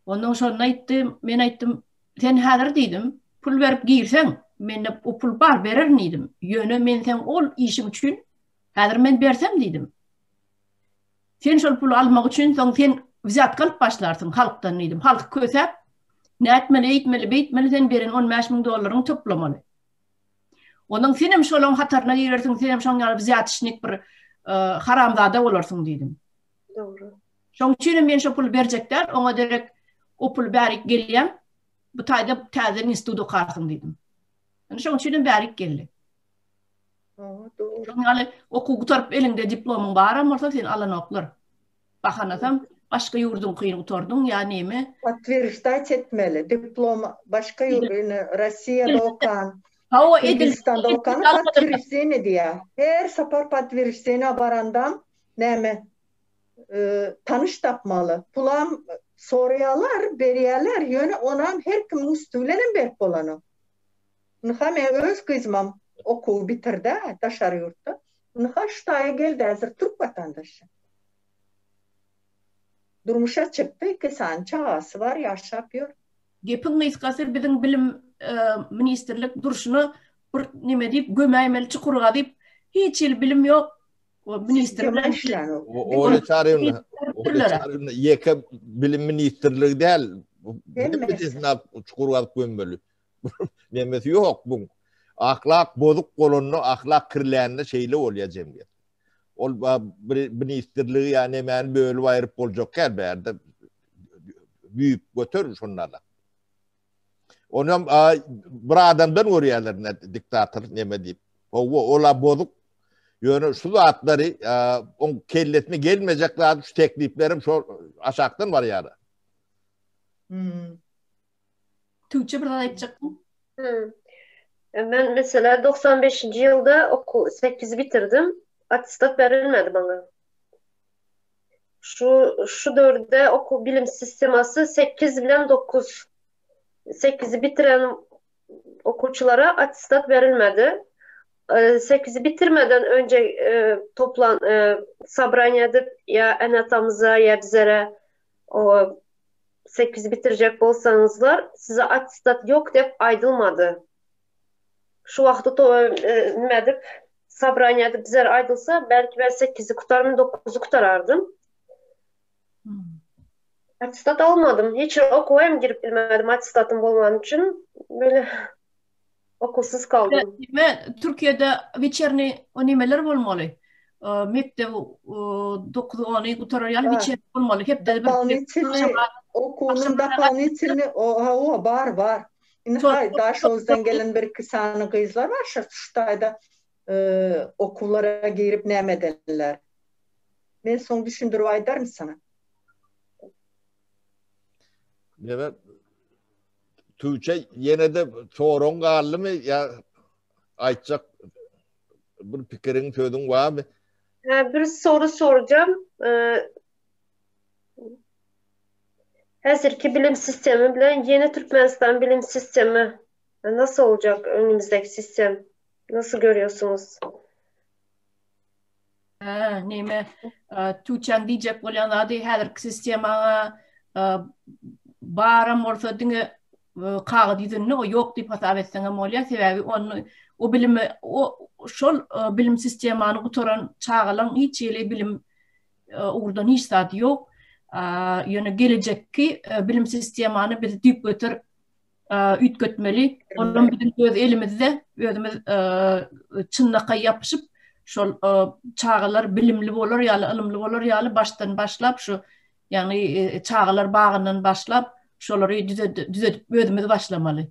Ondan şonda aýtdy, men aýtdym, sen häzir diýdim, pul berip girseň, mende o pul bar, bererin diýdim. Ýöne men seň ol işiň üçin häzir men bersem diýdim. Sen şol puly almak üçin soň sen wzýatka alyp başlarsyň halkdan diýdim. Halky kösäp, nätmeli, eýtmeli, beýtmeli sen beren 15 müň dollaryňy toplamaly. Ondan senem şolaň hataryna girersiň, senem şoň ýaly wzýatçnik bir e, haramzada bolarsyň diýdim. Dogry. Şoň üçin hem men şo puly berjek däl, oňa derek o puly bärik gelýän, bu taýda täzeden institut okarsyň diýdim. Indi şoň üçin hem bärik geldi. Dogry. Şonuň ýaly okuw gutaryp eliňde diplomyň baram bolsa seni alanoklar. Bahanasam başga ýurduňkyny gutardyň ýa neme. Podtwерждать etmeli. Diplom başga ýurduny Rossiýada okan. Hawa edil. Hindistanda okan podtwерждение diýýär. Her sapar podtwерждение barandam näme tanyş tapmaly. Pulam soraýarlar, berýärler, ýöne onam her kimiň üsti bilenem berip bolanok. Ynha men öz gyzymam okuwy bitirdi daşary ýurtda. Ynha şu taýa geldi häzir türk watandaşy. Durmuşa çykdy, iki sany çagasy bar, ýaşap ýör. Gepiň gysgasy biziň bilim ministrlik durşuna bir neme diýip gömäýmeli çukur gazyp hiç hili bilim ýok. O ministr bilen işlänok. Oля Çaryýewna, Oля Çaryýewna ýeke bilim ministrligi däl. Hemmesini çukur gazyp gömmeli. Nemesi ýok buň. Ahlak bozuk bolanda, ahlak kirlände şeýle bolýar jemgyýet. Ol bir ministrligi ýa nemäni bölüp aýryp boljak däl bärde. Büyük göter şondan. Onam bir adamdan görýärler ne diktator neme diýip. Hawa, ola bozuk. Ýöne şu zatlary oň kellesine gelmejek zat şu tekliplerim şo aşakdan barýar. Hmm. Tüwçe bir zat aýtjakdyň? Hmm. Men mesela 95-nji ýylda okuw 8 bitirdim. Attestat berilmedi maňa. Şu şu döwürde okuw bilim sistemasy 8 bilen 9 8-i bitiren okuwçylara attestat berilmedi. 8-i bitirmeden önce e, toplan e, sobraniýa edip ýa ene-atamyza ýa bizlere o 8 bitirjek bolsaňyzlar size attestat ýok diýip aýdylmady. Şu wagty to e, nime edip sobraniýa edip bizlere aýdylsa belki ben 8-i gutarmyn 9-y gutarardym. Hmm. Attestat almadym. Hiç okuwa hem girip bilmedim attestatym bolmany üçin. Böyle okuwsyz galdym. Nime Türkiýede weçerni o nimeler bolmaly. Mekdep 9-10-y gutarar ýaly weçerni bolmaly. Hepdede bir Doполнительный okuwynyň doполнительный o bar bar. Indi haý Daşoguzdan gelen bir iki sany gyzlar bar şu taýda okuwlara girip näme ederler. Men soň düşündirip aýdaryn sana. Neme Tüwçe ýene-de soragyň galdymy ýa aýtjak bir pikiriň, sözüň barmy? Bir soru soracağım. Ee, Häzirki bilim sistemi bilen yeni Türkmenistan bilim sistemi nasıl olacak önümüzdeki sistem? Nasıl görüyorsunuz? Hä, neme, Tüwçäň diýjek bolýan zady häzirki sistemaňa baram bolsa diňe kagyz ýüzünde o ýok diýip hasap etseňem bolýar. Sebäbi ony o bilimi o şol bilim sistemany gutaran çagalaň hiç hili bilim ugurdan hiç zady ýok. Ýöne gelejekki bilim sistemany biz düýpgöter üýtgetmeli. Olam biziň öz elimizde, özümiz çynlakaý ýapyşyp, şol çagalar bilimli bolar ýaly, ylymly bolar ýaly başdan başlap şu, ýagny çagalar bagyndan başlap, şolary düzedip özümiz başlamaly.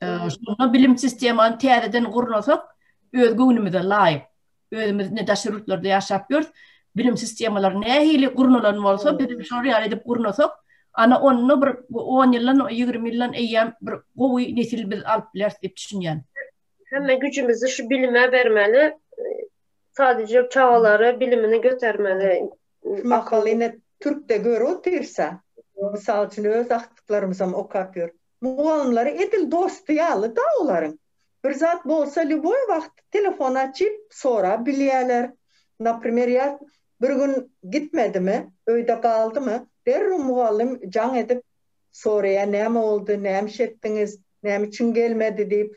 Şonda bilim sistemany täzeden gurnasak, öz göwnümize laýyk. Özümiz ine daşary ýurtlarda ýaşap ýörüs. Bilim sistemalary nähili gurnalan bolsa, biz hem şolar ýaly edip gurnasak, ana onda bir on ýyldan, 20 ýyldan eýýäm bir gowy nesil biz alyp bileris diýip düşünýän. Hemme güjümizi şu bilime bermeli. Sadece çagalary bilimini götermeli. Şu mahal ine türkde görüp otyrsa, mysal üçin öz agtyklarymyzam okap ýör. Mugallymlary edil dosty ýaly-da olaryň. Bir zat bolsa lýuboý wagt telefon açyp sorap bilýäler. Naprimer ýa bir gün gitmedimi, öýde galdymy, derrew mugallym jaň edip soraýa näme boldy, näme iş etdiňiz, näme üçin gelmedi diýip.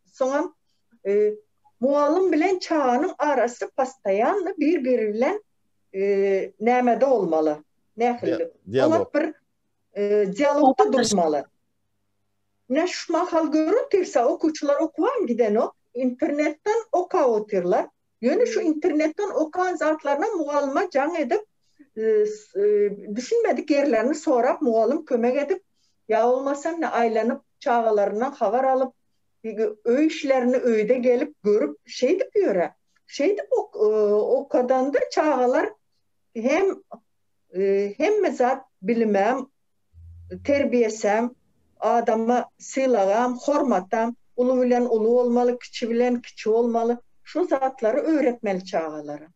Soňam mugallym bilen çaganyň arasy postoýanny bir-biri bilen nämede bolmaly, nähili? Olar bir dialogda durmaly. Ine şu mahal görüp otyrsa okuwçylar okuwam gidenok, internetden okap otyrlar. Ýöne şu internetden okan zatlaryna mugallyma jaň edip, düşünmedik ýerlerini sorap mugallym kömek edip, ýa bolmasa ine aýlanyp çagalaryndan habar alyp, öý işlerini öýde gelip görüp şeýdip ýöre. Şeýdip okadanda çagalar hem hemme zat bilimem, terbiýesem, adama sylagam, hormatam, uly bilen uly bolmaly, kiçi bilen kiçi bolmaly, şu zatlary öwretmeli çagalara.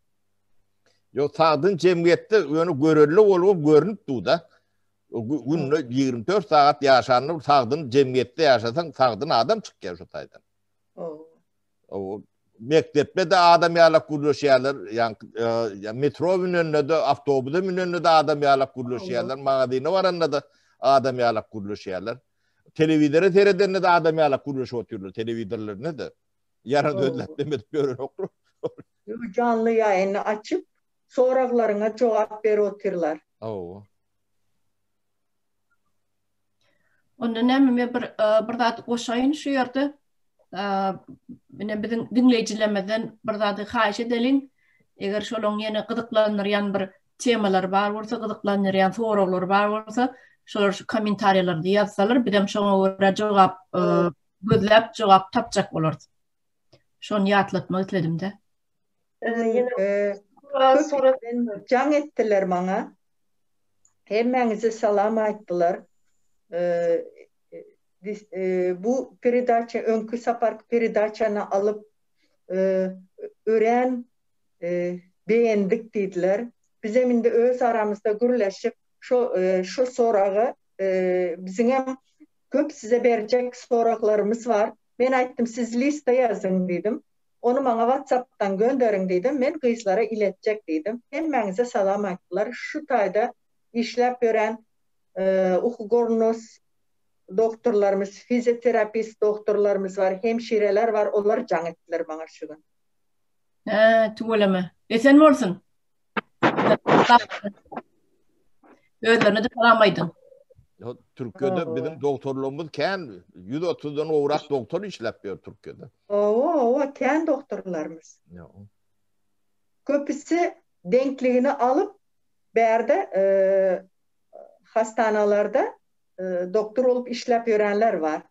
Ýok, sagdyn jemgyýetde ýöne görelde bolubam görnüp dur-da. Günde 24 sagat ýaşanda sagdyn jemgyýetde ýaşasaň, sagdyn adam çykýar şu taýdan. O mekdepde-de adam ýalak gürleşýärler, ýa metro münende-de, awtobusa münende-de adam ýalak gürleşýärler, magazyna baranda-da adam ýalak gürleşýärler. Telewizora seredende-de adam ýalak gürleşip otyrlar, telewizorlarynda-da. Ýaran sözläp demedip ýörenoklar. Janly ýaýyny açyp, soraglaryňa jogap berip otyrlar. Hawa. Onda näme men bir bir zat goşaýyn şu ýerde. Ine biziň diňleýjilerimizden bir zady haýyş edeliň. Eger şolaryň ýene gyzyklandyrýan bir temalary bar bolsa, gyzyklandyrýan soraglary bar bolsa, şolar şu kommentariýalarda ýazsalar, bizem şoňa görä jogap gözläp jogap tapjak bolarys. Şony ýatlatmak isledim-de. Ýene köp jaň etdiler maňa. Hemmäňize salam aýtdylar. Bu peredaça öňki saparky peredaçany alyp örän begendik diýdiler. Bizem indi öz aramyzda gürleşip şo şo soragy biziňem köp size berjek soraglarymyz bar. Men aýtdym siz lista ýazyň diýdim. Ony maňa WhatsApp-dan gönderiň diýdim, men gyzlara iletjek diýdim. Hemmäňize salam aýtdylar. Şu taýda işläp ýören uhugornos doktorlarymyz, fizioterapist doktorlarymyz bar, hemşireler bar, olar jaň etdiler maňa şu gün. Hä, tüweleme. Esen bolsun. Özlerine-de salam aýdyň. Türkiýede biziň doktorlarymyz kän, 130-dan gowrak doktor işläp ýör Türkiýede. Owa, owa, kän doktorlarymyz. Köpüsi deňkligini alyp, bärde hastanalarda doktor bolup işläp ýörenler bar.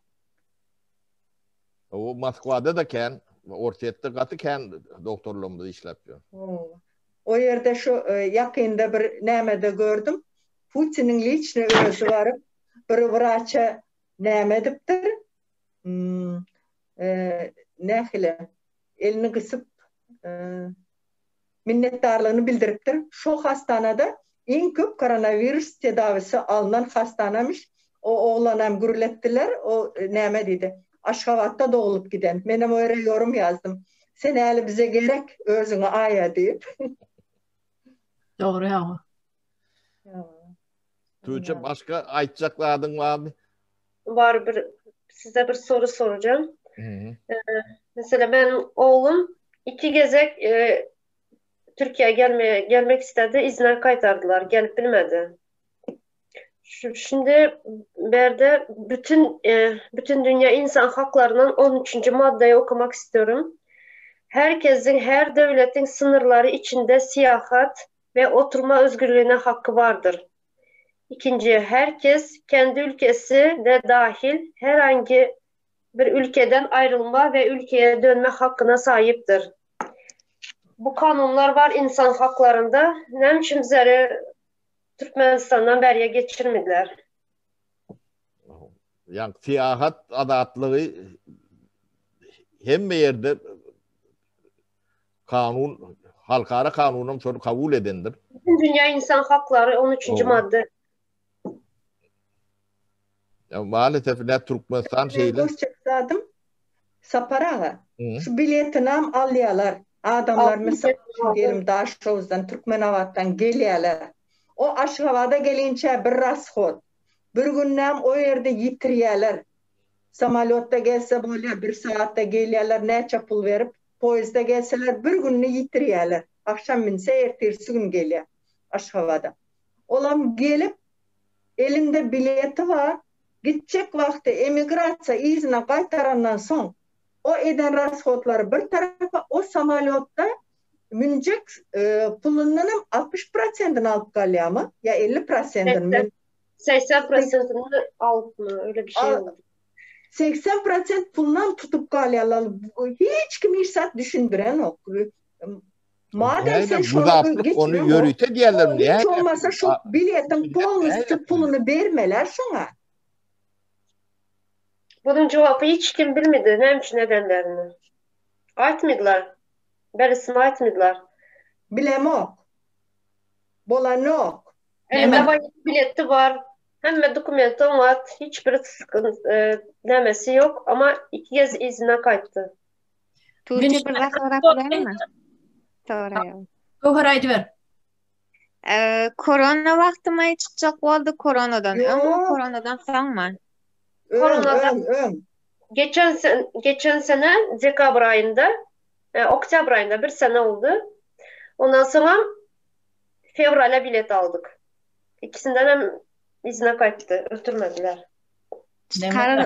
O Moskwada da kän, Orsýetde gaty kän doktorlarymyz işläp ýör. O ýerde şu ýakynda bir nämede gördüm. Putiniň liçny özi baryp bir wraça näme edipdir? Nähili? Elini gysyp minnetdarlygyny bildiripdir. Şo hastanada iň köp koronawirus tedawisi alnan hastanamyş. O oglanam gürletdiler. O näme diýdi? Aşgabatda doglup giden. Menem o ýere ýorum ýazdym. Sen häli bize gerek, özüňi aýa diýip. Dogry hawa. Tuğçe başga aýtjak zadyň barmy? Bar bir size bir soru soracağım. Ee, mesela ben oğlum iki gezek e, Türkiye'ye gelmeye gelmek istedi. İzne kaytardılar. Gelip bilmedi. Şimdi berde bütün e, bütün dünya insan haklarının 13. maddeyi okumak istiyorum. Herkesin her devletin sınırları içinde siyahat ve oturma özgürlüğüne hakkı vardır. İkinci, herkes kendi ülkesi de dahil herhangi bir ülkeden ayrılma ve ülkeye dönme hakkına sahiptir. Bu kanunlar var insan haklarında. Näme üçin bizleri Türkmenistandan bäriye geçirmediler? Ýa syýahat azatlygy hemme ýerde kanun halkara kanunam şony kabul edendir. Bütün dünýä insan haklary 13-nji madda. Ya maalesef ne Türkmenistan şeýle. Goşjak zadym Sapar aga. Şu biletinam alýalar. Adamlar mysal üçin diýelim Daşoguzdan, Türkmenabatdan gelýäler. O Aşgabada gelinçä bir rashod. Bir günnem o ýerde ýitirýäler. Samolýotda gelse bolýar, bir sagatda gelýärler, näçe pul berip, poýezde gelseler bir gününi ýitirýärler. Agşam münse ertirsi gün gelýär Aşgabada. Olam gelip, elinde bileti bar, gitjek wagty emigrasiýa yzyna gaýtarandan soň, o eden rashodlary bir tarapa, o samolýotda münjek pulundanam 60 prosentini alyp galýarmy ýa 50 prosentini? 80 prosentini alypmy öyle bir şey oldu. 80 prosent pulunam tutup galýarlar. Hiç kim hiç zat düşündirenok. Madem sen şony Muzaflyk ony ýörite diýerler. Hiç bolmasa şu biletiň polnusty puluny bermeler şoňa. Bunun cevapı hiç kim bilmedi. Näme üçin edenlerini. Aýtmadylar. Berisini aýtmadylar. Bilemok. Bolanok. Elinde bileti bar. Hemme dokumenti oňat. Hiç bir sıkıntı nämesi ýok. Ama iki gez yzyna gaýtdy. Tuğçe bir zat sorap bilermi? Soraýar. Göwher aýdyber. Korona wagtymy çykjak boldy, koronadan öňmi, koronadan soňmy? Koronadan öň. Geçen sen, geçen sene dekabr aýynda, e, oktýabr aýynda bir sene oldy. Ondan soňam fewrala bilet aldyk. Ikisinden hem yzyna gaýtdy, ötürmediler. Çykaryl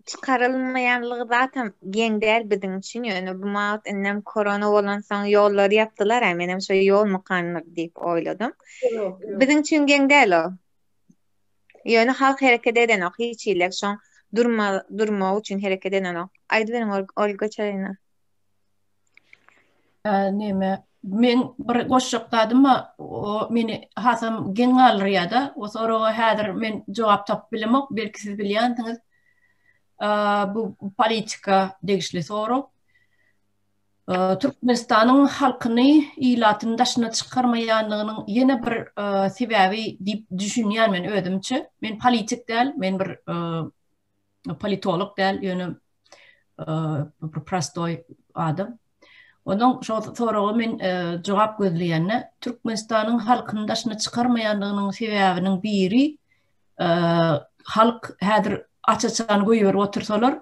çykarylmaýanlygy zatam geň däl biziň üçin, ýöne bu wagt indem korona bolansoň ýollary ýapdylar-a, menem şo ýolmukandyr diýip oýladym. Biziň üçin geň däl o. Ýöne halk hereket edenok hiç hili şoň durma durmagy üçin hereket edenok. Aýdyberiň Olga Çarina. Neme, men bir goşjak zadym bar, o meni hasam geň galdyrýar-da, o soraga häzir men jogap tapyp bilemok, belki siz bilýänsiňiz. Bu politika degişli sorag. Türkmenistanyň halkyny, ilatyny daşyna çykarmaýanlygynyň ýene bir sebäbi diýip düşünýän men özümçe. Men politik däl, men bir politolog däl, ýöne bir prostoý adam. Onuň şo soraga men jogap gözleýände Türkmenistanyň halkyny daşyna çykarmaýanlygynyň sebäbiniň biri halk häzir aç-açan goýberip otursalar,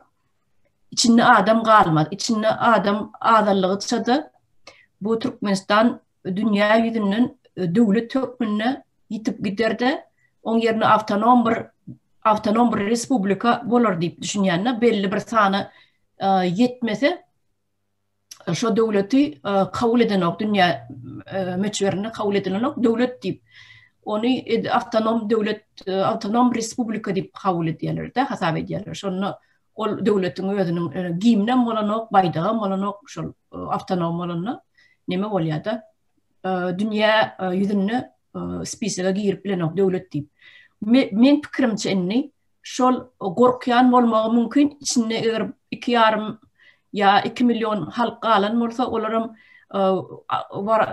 içinde adam galmaz. Içinde adam azallygyça-da bu Türkmenistan dünýä ýüzünden döwlet hökmünde ýitip gider-de, oň ýerine awtonom bir awtonom bir respublika bolar diýip düşünýän-de, belli bir sana ýetmese, şo döwleti kabul edenok, dünýä möçberinde kabul edilenok döwlet diýip. Ony awtonom döwlet, awtonom respublika diýip kabul edýärler-de, hasap edýärler. Şonda ol döwletiň özüniň gimnem bolanok, baýdagam bolanok, şol awtonom bolanda neme bolýar-da, dünýä ýüzünde spisoga girip bilenok döwlet diýip. Meň pikirimçe indi şol gorkýan bolmagy mümkin, içinde eger 2,5 ýa 2 million halk galan bolsa, olaram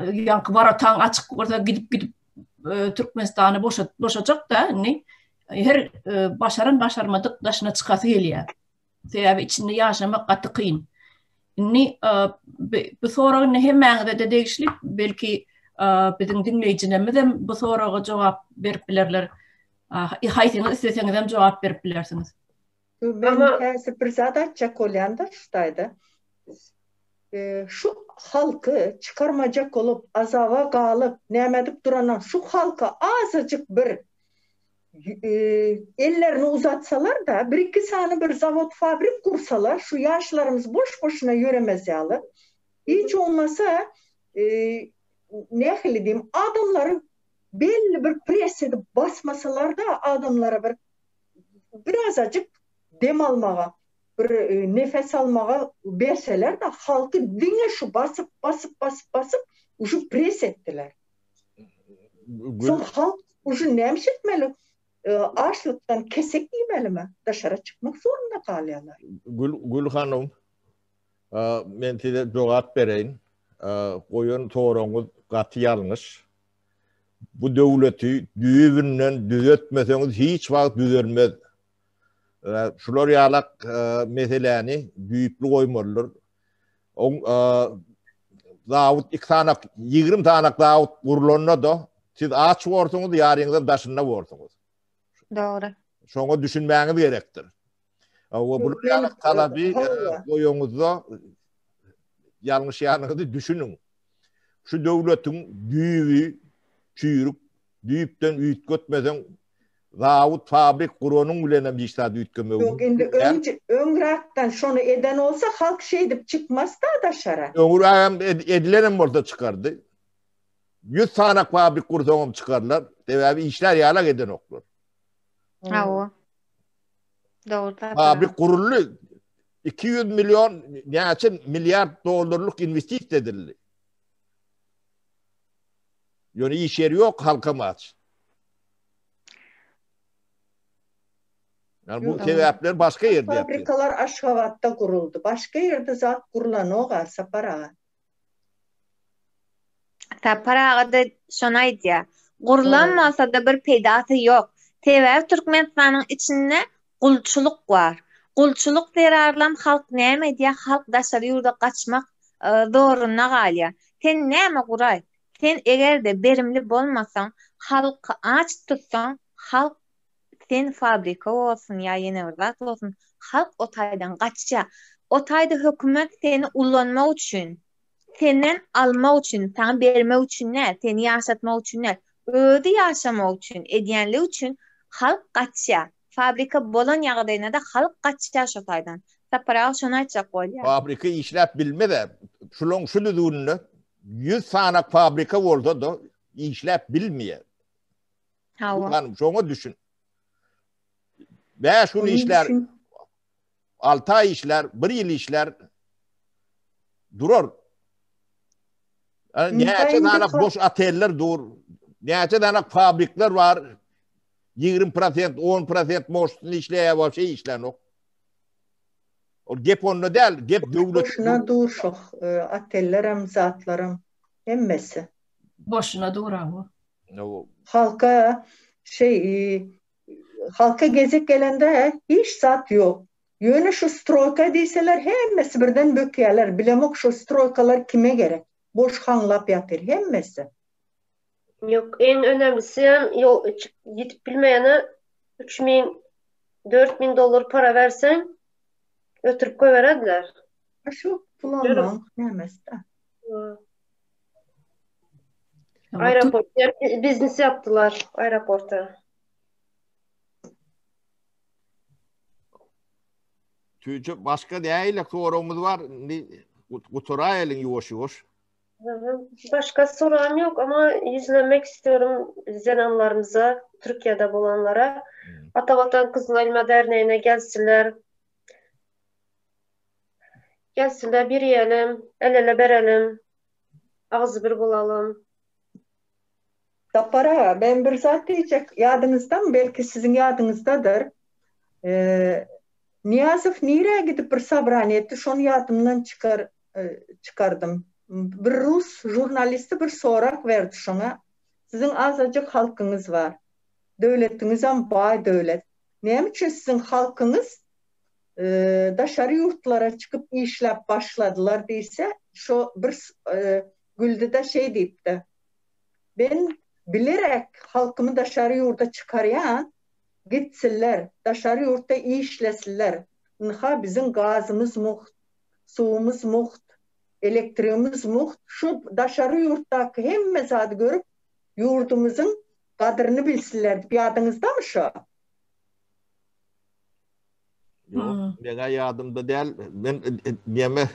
ýaňky warataň açyk bolsa gidip gidip Türkmenistany boşat boşajak da indi her başaran başarmadyk daşyna çykasy gelýär. Sebäbi içinde ýaşamak gaty kyn. Indi bu sorag indi hemmäňize-de degişli, belki biziň diňleýjilerimiz hem bu soraga jogap berip bilerler. Haýsyňyz isleseňiz hem jogap berip bilersiňiz. Men häzir bir zat aýtjak bolýan-da şu taýda. Şu halky çykarmajak bolup, azaba galyp, näme edip durandan şu halka azajyk bir ellerini uzatsalar-da, bir-iki sany bir zawod-fabrik gursalar, şu ýaşlarymyz boş-boşuna ýöremez ýaly. Hiç bolmasa, nähili diýim, adamlary belli bir press edip basmasalar-da, adamlara bir birazajyk dem almaga, bir nefes almaga berseler-de, halky diňe şu basyp, basyp, basyp, basyp, uje press etdiler. Soň halk uje näme etmeli? Açlykdan kesek iýmelimi? Daşara çykmak zorunda galýarlar. Gül Gül hanym, men size jogap bereýin. Goýan soragyňyz gaty ýalňyş. Bu döwleti düýbünden düzetmeseňiz hiç wagt düzelmez. Şular ýalak meseläni düýpli goýmalydyr. Oň zawut iki sanak, 20 sanak zawut gurlanda-da siz aç borsuňyz, ýaryňyzam daşynda borsuňyz. Dogry. Şoňa düşünmäňiz gerekdir. We bular ýaly talaby goýaňyzda ýalňyşýanyňyzy düşüniň. Şu döwletiň düýbi çüýrük, düýpden üýtgetmeseň zawod, fabrik guranyň bilen hem hiç zat üýtgemegi Ýok, indi öň öňräkden şony eden bolsa halk şeýdip çykmazda daşara. Öňrägem edilenem bolsa çykardy. 100 sanak fabrik gursaňam çykarlar. Sebäbi işlär ýalak edenoklar. Hawa. Dogry Sapar Fabrik guruldy. 200 million näçe milliard dollarlyk inwestisiýa edildi. Ýöne iş ýeri ýok, halkam aç. Yani bu sebäpler başga ýerde. Fabrikalar Aşgabatda guruldy. Başga ýerde zat gurlanok-a, Sapar aga. Sapar aga-da şony aýdýar. Gurlan bolsa-da bir peýdasy ýok. Sebäbi Türkmenistanyň içinde gulçulyk bar. Gulçulyk zerarlam halk näme edýär? Halk daşary ýurda gaçmak zorunda galýar. Sen näme guraý? Sen eger-de berimli bolmasaň, halky aç tutsaň, halk sen fabrika bolsun ýa ýene bir zat bolsun, halk o taýdan gaçýar. O taýda hökümet seni ulanmak üçin, senden almak üçin, saňa bermek üçin däl, seni ýaşatmak üçin däl, özi ýaşamak üçin edýänligi üçin halk gaçýar. Fabrika bolan ýagdaýynda-da halk gaçýar şo taýdan. Sapar aga şony aýtjak bolýar. Fabrika işläp bilmez-ä. Şulaň şu düzgüninde 100 sanak fabrika bolsa-da işläp bilmeýär. Hawa. Hanym, şoňa düşün. 5 gün işlär, 6 ay işlär, 1 ýyl işlär, durar. Näçe dana boş oteller dur. Näçe dana fabrikler bar. 20%, 10% moştun işleýär, wapşe işlänok. Ol gep onda däl, gep döwlet. Boşuna dur şo otellerem, zatlaram hemmesi. Boşuna dur awa. Halka şeý halka gezek gelende hiç zat ýok. Ýöne şu stroýka diýseler hemmesi birden bökýärler. Bilemok şu stroýkalar kime gerek. Boş haňlap ýatyr hemmesi. Ýok, iň önemlisi hem ýol ýetip bilmeýäne 3000 4000 dollar para berseň ötürip goýberediler. Şu pul almagyň nämesi-dä. Aeroport biznes ýapdylar aeroporta. Tüýje başga nähili soragymyz bar? Indi gutaraýalyň ýuwaş-ýuwaş. Başga soragym ýok ama ýüzlenmek istiyorum zenanlarymyza, Türkiýede bolanlara. Ata Watan Gyzyl Elma Derneğine gelsinler. Gelsinler bir yiyelim, el ele berelim, agzybir bolalym. Sapar aga, men bir zat diýjek, ýadyňyzdamy, belki siziň ýadyňyzdadyr. Nyýazow nirä gidip bir sobraniýa etdi, şony ýadymdan çykar çykardym. Bir rus žurnalisti bir sorag berdi şoňa, Siziň azajyk halkyňyz bar, döwletiňizem baý döwlet. Näme üçin siziň halkyňyz daşary ýurtlara çykyp işläp başladylar diýse, şo bir güldi-de şeý diýipdi, Men bilerek halkymy daşary ýurda çykarýan, gitsinler, daşary ýurtda işlesinler. Ynha biziň gazymyz mugt, suwumyz mugt, elektrigimiz mugt, şu daşary ýurtdaky hemme zady görüp, ýurdumyzyň gadyryny bilsinler diýip ýadyňyzdamy şo? Ýok, meňä ýadymda däl. Men neme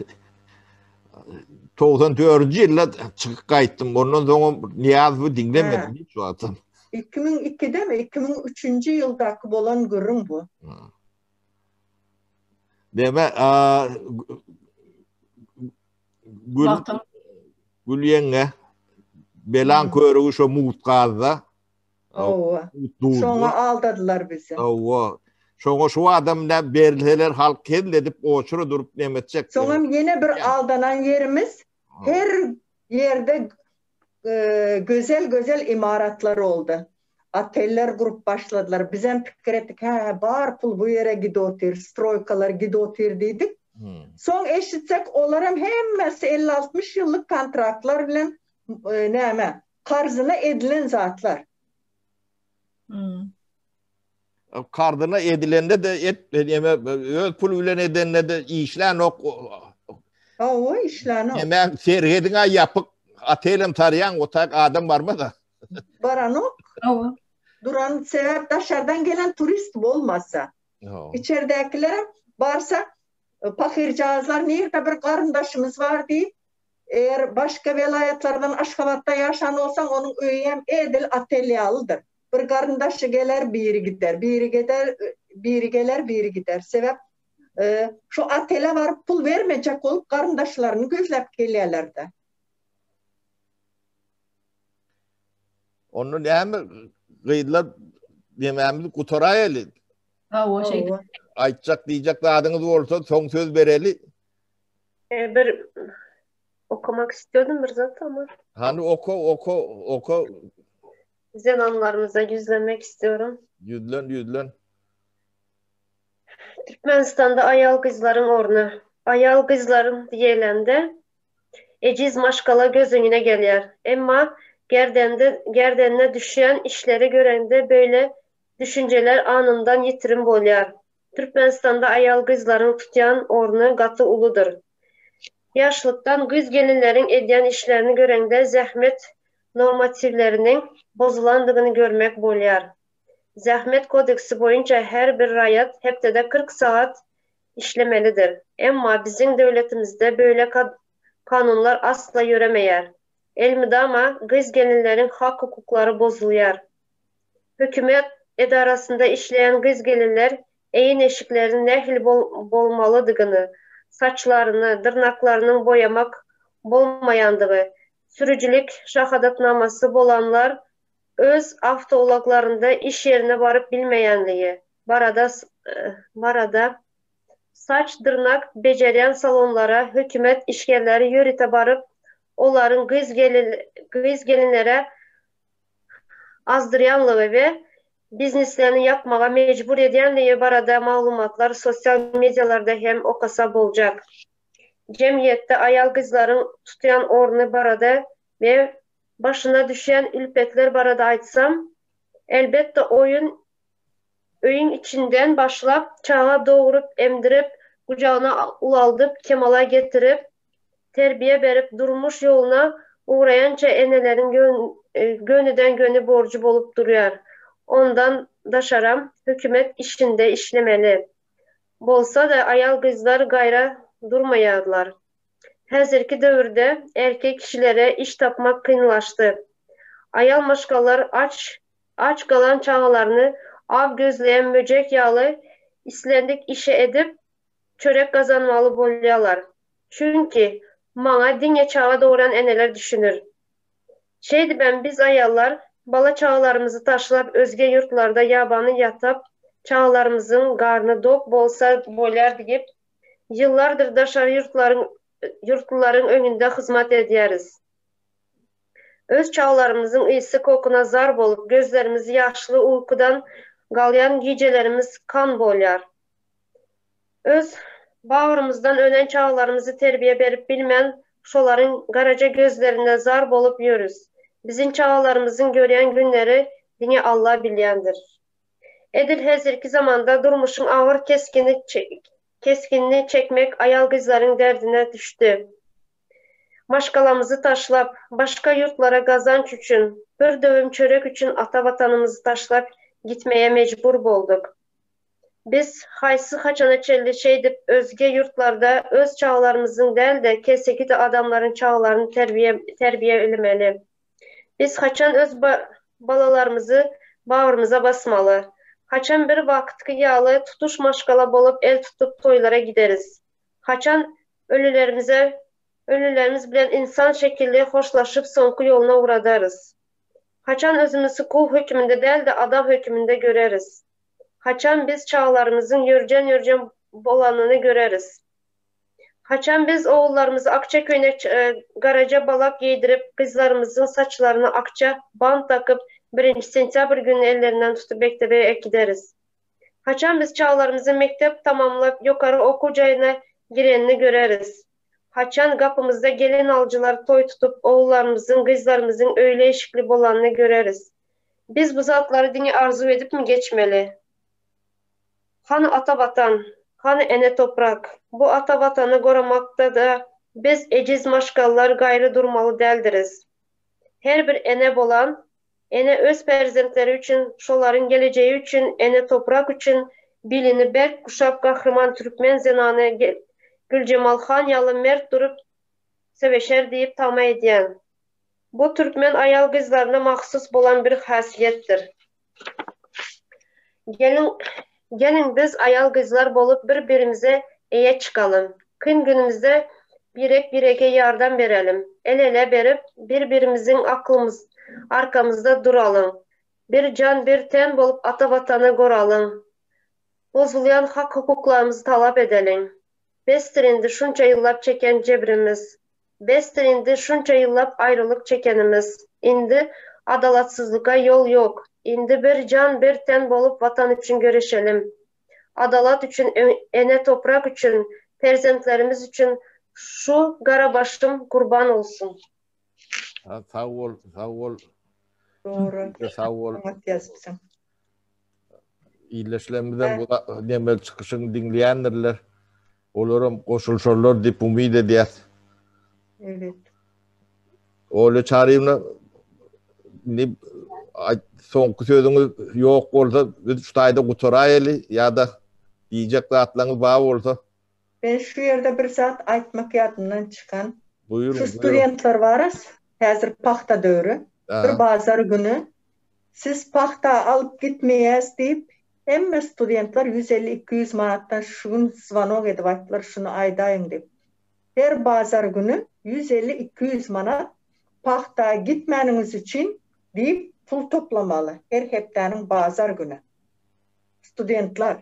94-nji ýylda çykyp gaýtdym. Ondan soňam Nyýazowy diňlemedim hiç wagtam. 2002-demi, 2003-nji ýyldaky bolan gürrüň bu. Neme, Gül, Gül ýeňňe, belaň körügi şo mugt gazda. Hawa. Şoňa aldadylar bizi. Hawa. Şoňa şu adam nä berilseler halk hezil edip oçura durup neme etjek. Soňam ýene bir aldanan ýerimiz her ýerde gözel gözel imaratlar boldy. Oteller gurup başladylar. Bizem pikir etdik, hä bar pul bu ýere gidip otyr, stroýkalar gidip otyr diýdik. Soň eşitsek olaram hemmesi elli-altmyş ýyllyk kontraktlar bilen näme Karzyna edilen zatlar. Karzyna edilende-de et, eme, öz puly bilen edende-de işlänok. Hawa, işlänok. Eme, serhediň-ä ýapyk, otelem sarýaň, o taýk adam barmaz-a. Baranok. Hawa. Duran sebäp daşardan gelen turist bolmasa. Içerdäkilerem barsa, pahyrjagazlar nirde bir garyndaşymyz bar diýip, Eger başga welaýatlardan Aşgabatda ýaşan bolsaň, onuň öýi hem edil otel ýalydyr. Bir garyndaşy geler, biri gider, biri gider, biri geler, biri gider. Sebäp şu otele baryp pul bermejek bolup garyndaşlaryny gözläp gelýärler-de. Onda näme gyzlar nemämizi gutaraýaly. Hawa, şeýdip. Aýtjak diýjek zadyňyz bolsa soň söz bereli. E, bir okumak istiyordum bir zat ama. Hani oku oku oku. Zenanlarymyza ýüzlenmek istiyorum. Ýüzlen ýüzlen. Türkmenistanda aýal gyzlaryň orny. Aýal gyzlaryň diýilende ejiz maşgala göz öňüne gelýär. Emma gerdende gerdenine düşýän işleri görende beýle düşünjeler anyndan ýitirim bolýar. Türkmenistanda aýal-gyzlaryň tutýan orny gaty uludyr. Ýaşlykdan gyz-gelinleriň edýän işlerini göreňde zähmet normatiwleriniň bozulandygyny görmek bolýar. Zähmet kodeksi boýunça her bir raýat hepdede 40 sagat işlemelidir. Emma biziň döwletimizde beýle kanunlar asla ýöremeýär. Elmydama gyz-gelinleriň hak-hukuklary bozulýar. Hökümet edarasynda işleýän gyz-gelinler egin-eşikleriniň nähili bolmalydygyny, saçlaryny, dyrnaklarynyň boýamak bolmaýandygy. Sürüjilik şahadatnamasy bolanlar öz awtoulaglarynda iş ýerine baryp bilmeýänligi barada barada saç-dyrnak bejerýän salonlara hökümet işgärleri ýörite baryp, olaryň gyz-gelinlere azdyrýanlygy we bizneslerini ýapmaga mejbur edýänligi barada maglumatlar sosial medialarda hem okasa boljak. Jemgyýetde aýal-gyzlaryň tutýan orny barada we başyna düşýän ülpetler barada aýtsam, elbetde oýun öýüň içinden başlap, çaga dogrup, emdirip, gujagyna ulaldyp, kemala getirip, terbiýe berip, durmuş ýoluna ugraýança eneleriň gönüden-göni borjy bolup durýar. Ondan daşaram hökümet işinde işlemeli bolsa-da aýal-gyzlar gaýra durmaýarlar. Häzirki döwürde erkek kişilere iş tapmak kynlaşdy. Aýal maşgalalar aç aç galan çagalaryny aw gözleýän möjek ýaly islendik işi edip, çörek gazanmaly bolýarlar. Çünki, maňa diňe çaga dogran eneler düşüner. Şeýdibem biz aýallar bala-çagalarymyzy taşlap özge ýurtlarda ýabany ýatap, çagalarymyzyň garny dok bolsa bolýar diýip, ýyllardyr daşary ýurtlaryň ýurtlylaryň öňünde hyzmat edýäris. Öz çagalarymyzyň ysy kokuna zar bolup, gözlerimiz ýaşly uýkudan galýan gijelerimiz kan bolýar. Öz bagrymyzdan önen çagalarymyzy terbiýe berip bilmän, şolaryň garaja gözlerine zar bolup ýörüs. Biziň çagalarymyzyň görýän günleri diňe Alla bilýändir. Edil häzirki zamanda durmuşyň agyr kesgini kesginini çekmek aýal-gyzlaryň derdine düşdi. Maşgalamyzy taşlap, başga ýurtlara gazanç üçin, bir döwüm çörek üçin ata Watanymyzy taşlap gitmeye mejbur bolduk. Biz haýsy haçana çenli şeýdip özge ýurtlarda öz çagalarymyzyň däl-de keseki adamlaryň çagalaryny terbiýe terbiýelemeli? Biz haçan öz balalarymyzy bagrymyza basmaly? Haçan bir wagtky ýaly tutuş maşgala bolup el tutup toýlara gideris? Haçan ölülerimize ölülerimiz bilen ynsan şekilli hoşlaşyp soňky ýoluna ugradarys? Haçan özümizi kul höküminde däl-de adam höküminde göreris? Haçan biz çagalarymyzyň ýörjen-ýörjen bolanyny göreris? Haçan biz ogullarymyza akja köýnek, garaja balak geýdirip, gyzlarymyzyň saçlaryna akja bant dakyp, birinji sentýabr gününi ellerinden tutup mekdebe äkideris? Haçan biz çagalarymyzyň mekdep tamamlap, ýokary okuw jaýyna girenini göreris? Haçan gapymyzda gelin alyjylar toý tutup, ogullarymyzyň, gyzlarymyzyň öýli-işikli bolanyny göreris? Biz bu zatlary diňe arzuw edipmi geçmeli? Hany ata Watan? Hany ene toprak? Bu ata Watany goramakda-da biz ejiz maşgalalar gaýry durmaly däldiris. Her bir ene bolan ene öz perzentleri üçin, şolaryň gelejegi üçin, ene toprak üçin bilini berk guşap gahryman türkmen zenany Güljemal han ýaly mert durup söweşer diýip tama edýän. Bu türkmen aýal-gyzlaryna mahsus bolan bir häsiýetdir. Geliň, geliň biz aýal-gyzlar bolup bir-birimize eýe çykalyň. Kyn günümizde birek-birege ýardam berelim. El-ele berip, bir-birimiziň aklymyz, arkamyzda duralyň. Bir jan, bir ten bolup ata Watany goralyň. Bozulýan hak-hukuklarymyzy talap edeliň. Besdir indi şunça ýyllap çeken jebrimiz. Besdir indi şunça ýyllap aýralyk çekenimiz. Indi adalatsyzlyka ýol ýok. Indi bir jan bir ten bolup watan üçin göreşelim. Adalat üçin ene toprak üçin perzentlerimiz üçin şu gara başym gurban olsun. Sag bol, sag bol. Dogry. Sag bol. Oňat ýazypsyň. Ildeşlerimizem bu nemel çykyşyňy diňleýändirler. Olaram goşulyşarlar diýip umyt edýäs. Evet. Olya Çaryýewna indi soňky sözüňiz ýok bolsa biz şu taýda gutaraýaly ýa-da diýjek zatlaryňyz bar bolsa. Men şu ýerde bir zat aýtmak ýadymdan çykan. Buýruň. Şu studentler baras, häzir pagta döwri. Bir bazar güni Siz pagta alyp gitmeýäs diýip, hemme studentler 150-200 manatdan şu gün zwanok edip aýtdylar, şuny aýdaýyň diýip. Her bazar güni 150-200 manat. Pagta gitmäniňiz üçin diýip pul toplamaly her hepdäniň bazar güni. Studentler.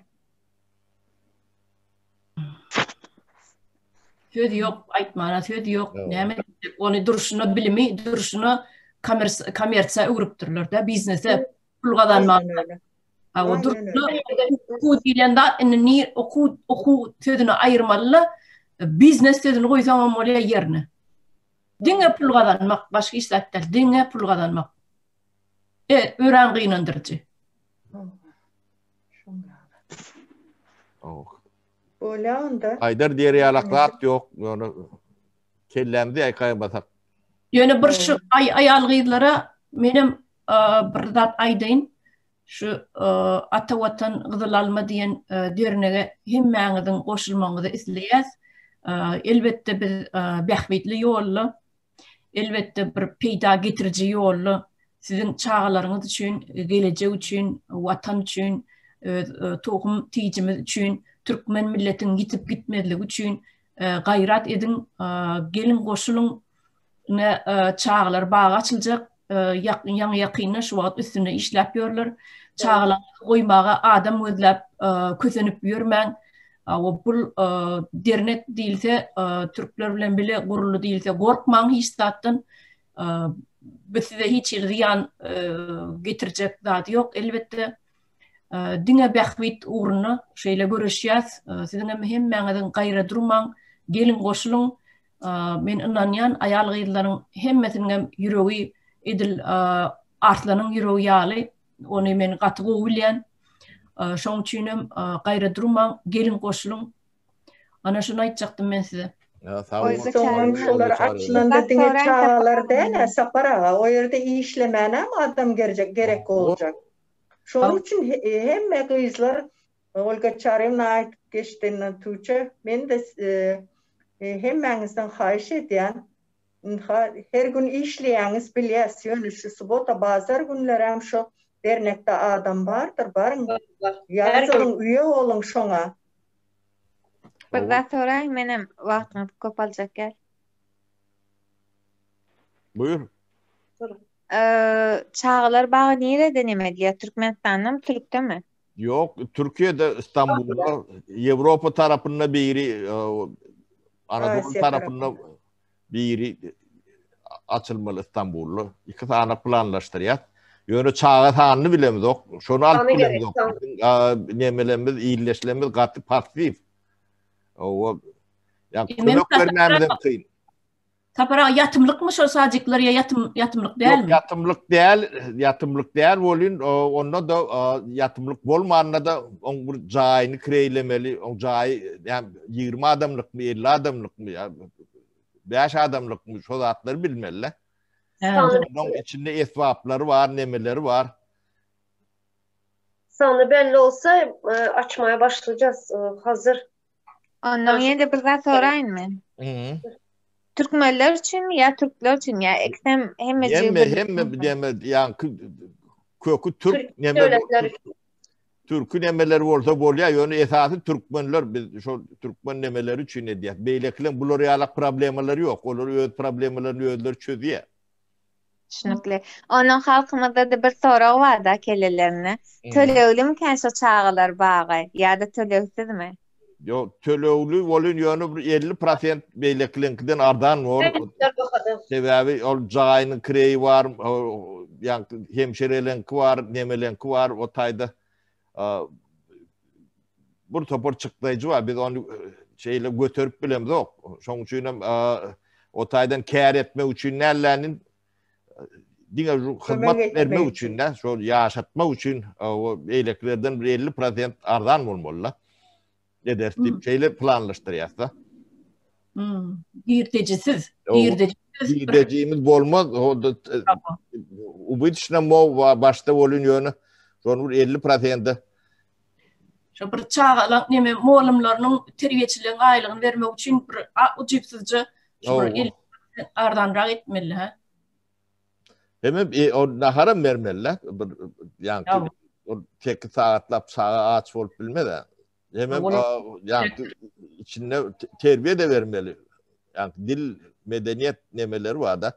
Söz ýok, aýtmana söz ýok. Näme diýjek? Ony durşuna bilimi, durşuna kommersiýa öwrüpdirler-de, biznese, pul gazanmaga. Ha, o durşuna okuw diýlen zat indi ni okuw okuw sözüni aýyrmaly-da, biznes sözüni goýsaňam bolýar ýerine. Diňe pul gazanmak, başga hiç zat däl, diňe pul gazanmak. E, örän gynandyryjy. Bolýa onda. Aýdar diýer ýalak zat ýok, ýöne kellämizi ýaýkaýmasak. Ýöne bir şu aý aýal gyzlara menem bir zat aýdaýyn. Şu Ata Watan Gyzyl Alma diýen dernege hemmäňiziň goşulmagyňyzy isleýäs. Elbetde biz bähbitli ýolda Elbetde bir peýda getiriji ýolda siziň çagalaryňyz üçin, gelejek üçin, watan üçin, öz e, tohum tijimiz üçin, türkmen milletiň ýitip gitmezligi üçin e, gaýrat ediň, e, geliň goşulyň. Ne çagalar bagy açyljak, ýaňy ýakynda şu wagt üstünde işläp ýörler. Çagalaryňyzy goýmaga adam gözläp kösenip ýörmäň. O bul dernek diýilse, türkler bilen bile guruldy diýilse, gorkmaň hiç zatdan. Biz size hiç hili zyýan getirjek zady ýok, elbetde. Diňe bähbit ugrunda şeýle göreşýäs. Siziň hem hemmäňiziň gaýra durmaň, geliň goşulyň. Men ynanýan aýal-gyzlaryň hemmesiniň hem ýüregi edil arslanyň ýüregi ýaly, ony men gaty gowy bilýän. Şoň üçin hem gaýra durmaň, geliň goşulyň. Ana şuny aýtjakdym men size. Sag boluň. Soňam şolar açylanda diňe çagalar däl-ä Sapar aga, o ýerde işlemänem adam gerek boljak. Şonuň üçin hemme gyzlar Olga Çaryýewna aýdyp geçdi indi Tuça, men-de hemmäňizden haýyş edýän, ynha her gün işleýäňiz bilýäs, ýöne şu subota bazar günlerem şo dernekde adam bardyr, baryň ýazylyň, üýe boluň şoňa. Bir zat soraýyn menem wagtyňyzy köp aljak däl. Buýur. Çagalar bagy nirede neme edýär? Türkmenistandamy, Türkdemi? Ýok, Türkiýede, Istanbulda, Ýewropa tarapynda biri, Anadolu tarapynda biri açylmaly Istanbulda. Iki sany planlaşdyrýar. Ýöne çaga sanyny bilemizok. Şony alyp bilemizok. Nemelerimiz, illeşlerimiz gaty passiw. Owa. Ýa kömek bermämiz hem kyn. Sapar aga ýatymlykmy şol sadikler ýa ýatym ýatymlyk dälmi? Ýok, ýatymlyk däl, ýatymlyk däl bolyn, onda-da ýatymlyk bolmanda-da oň bir jaýyny kireýlemeli, oň jaýy ýa 20 adamlykmy, 50 adamlykmy, ýa 5 adamlykmy, şo zatlary bilmeli-le. Onuň içinde esbaplary bar, nemeleri bar. Sany belli bolsa, açmaga başlajas, hazır. Ondan ýene bir zat soraýynmy? Mhm. Türkmenler üçinmi ýa türkler üçin ýa ikisem hemmejigi Hemme hemme neme ýaňky köki türk neme türki nemeler bolsa bolýar, ýöne esasy türkmenler biz şol türkmen nemeleri üçin edýär. Beýlekileň bular ýalak problemalary ýok. Olar öz problemalaryny özleri çözýär. Düşnükli. Onuň halkymyzda-da bir sorag bar-da kellelerinde. Töleglimikä şo çagalar bagy ýa-da tölegsizmi? Ýok, tölegli bolyn ýöne bir 50 prosent beýlekileňkiden arzan bor. Sebäbi ol jaýynyň kireýi bar, ýaňky hemşireleňki bar, nemeleňki bar, o taýda bir topar çykdaýjy bar. Biz ony şeýle göterip bilemzok. Şonuň üçin hem o taýdan kär etmek üçin dällänin diňe şu hyzmat bermek üçin de, şol ýaşatmak üçin o beýlekilerden bir 50% arzan bolmaly-da. Ederis diýip şeýle planlaşdyrýas-da. Hmm. Girdejisiz. Girdejisiz. Girdejimiz bolmaz. O da ubytçna mo başda bolun ýöne şony bir 50 prosente Şo bir çagalar neme mugallymlarynyň terbiýeçileriň aýlygyny bermek üçin bir ujypsyzja şu bir 50 arzanrak etmeli ha. Hemem e, o naharam bermeli bir ýaňky ol 8 sagatlap çaga aç bolup bilmez ha. Hemem ýaňky içinde terbiýe de bermeli. Ýaňky dil, medeniýet nemeleri bar da.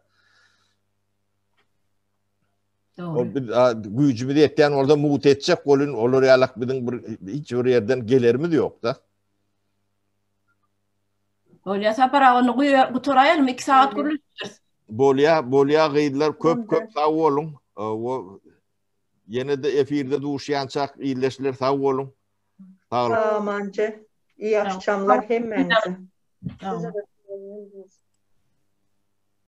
Ol biz güýjümiz ýetýän bolsa mugt etjek bolun, olar ýalak biziň bir hiç bir ýerden gelerimiz ýok-da. Bolýa Sapar aga onda gutaraýalym 2 sagat gürleşdiris. Bolýa, bolýa gyzlar köp köp sag boluň. O ýene-de efirde duşýançak ildeşler sag boluň. Sag boluň. Amanca. Iyi akşamlar hemmäňize. Size de.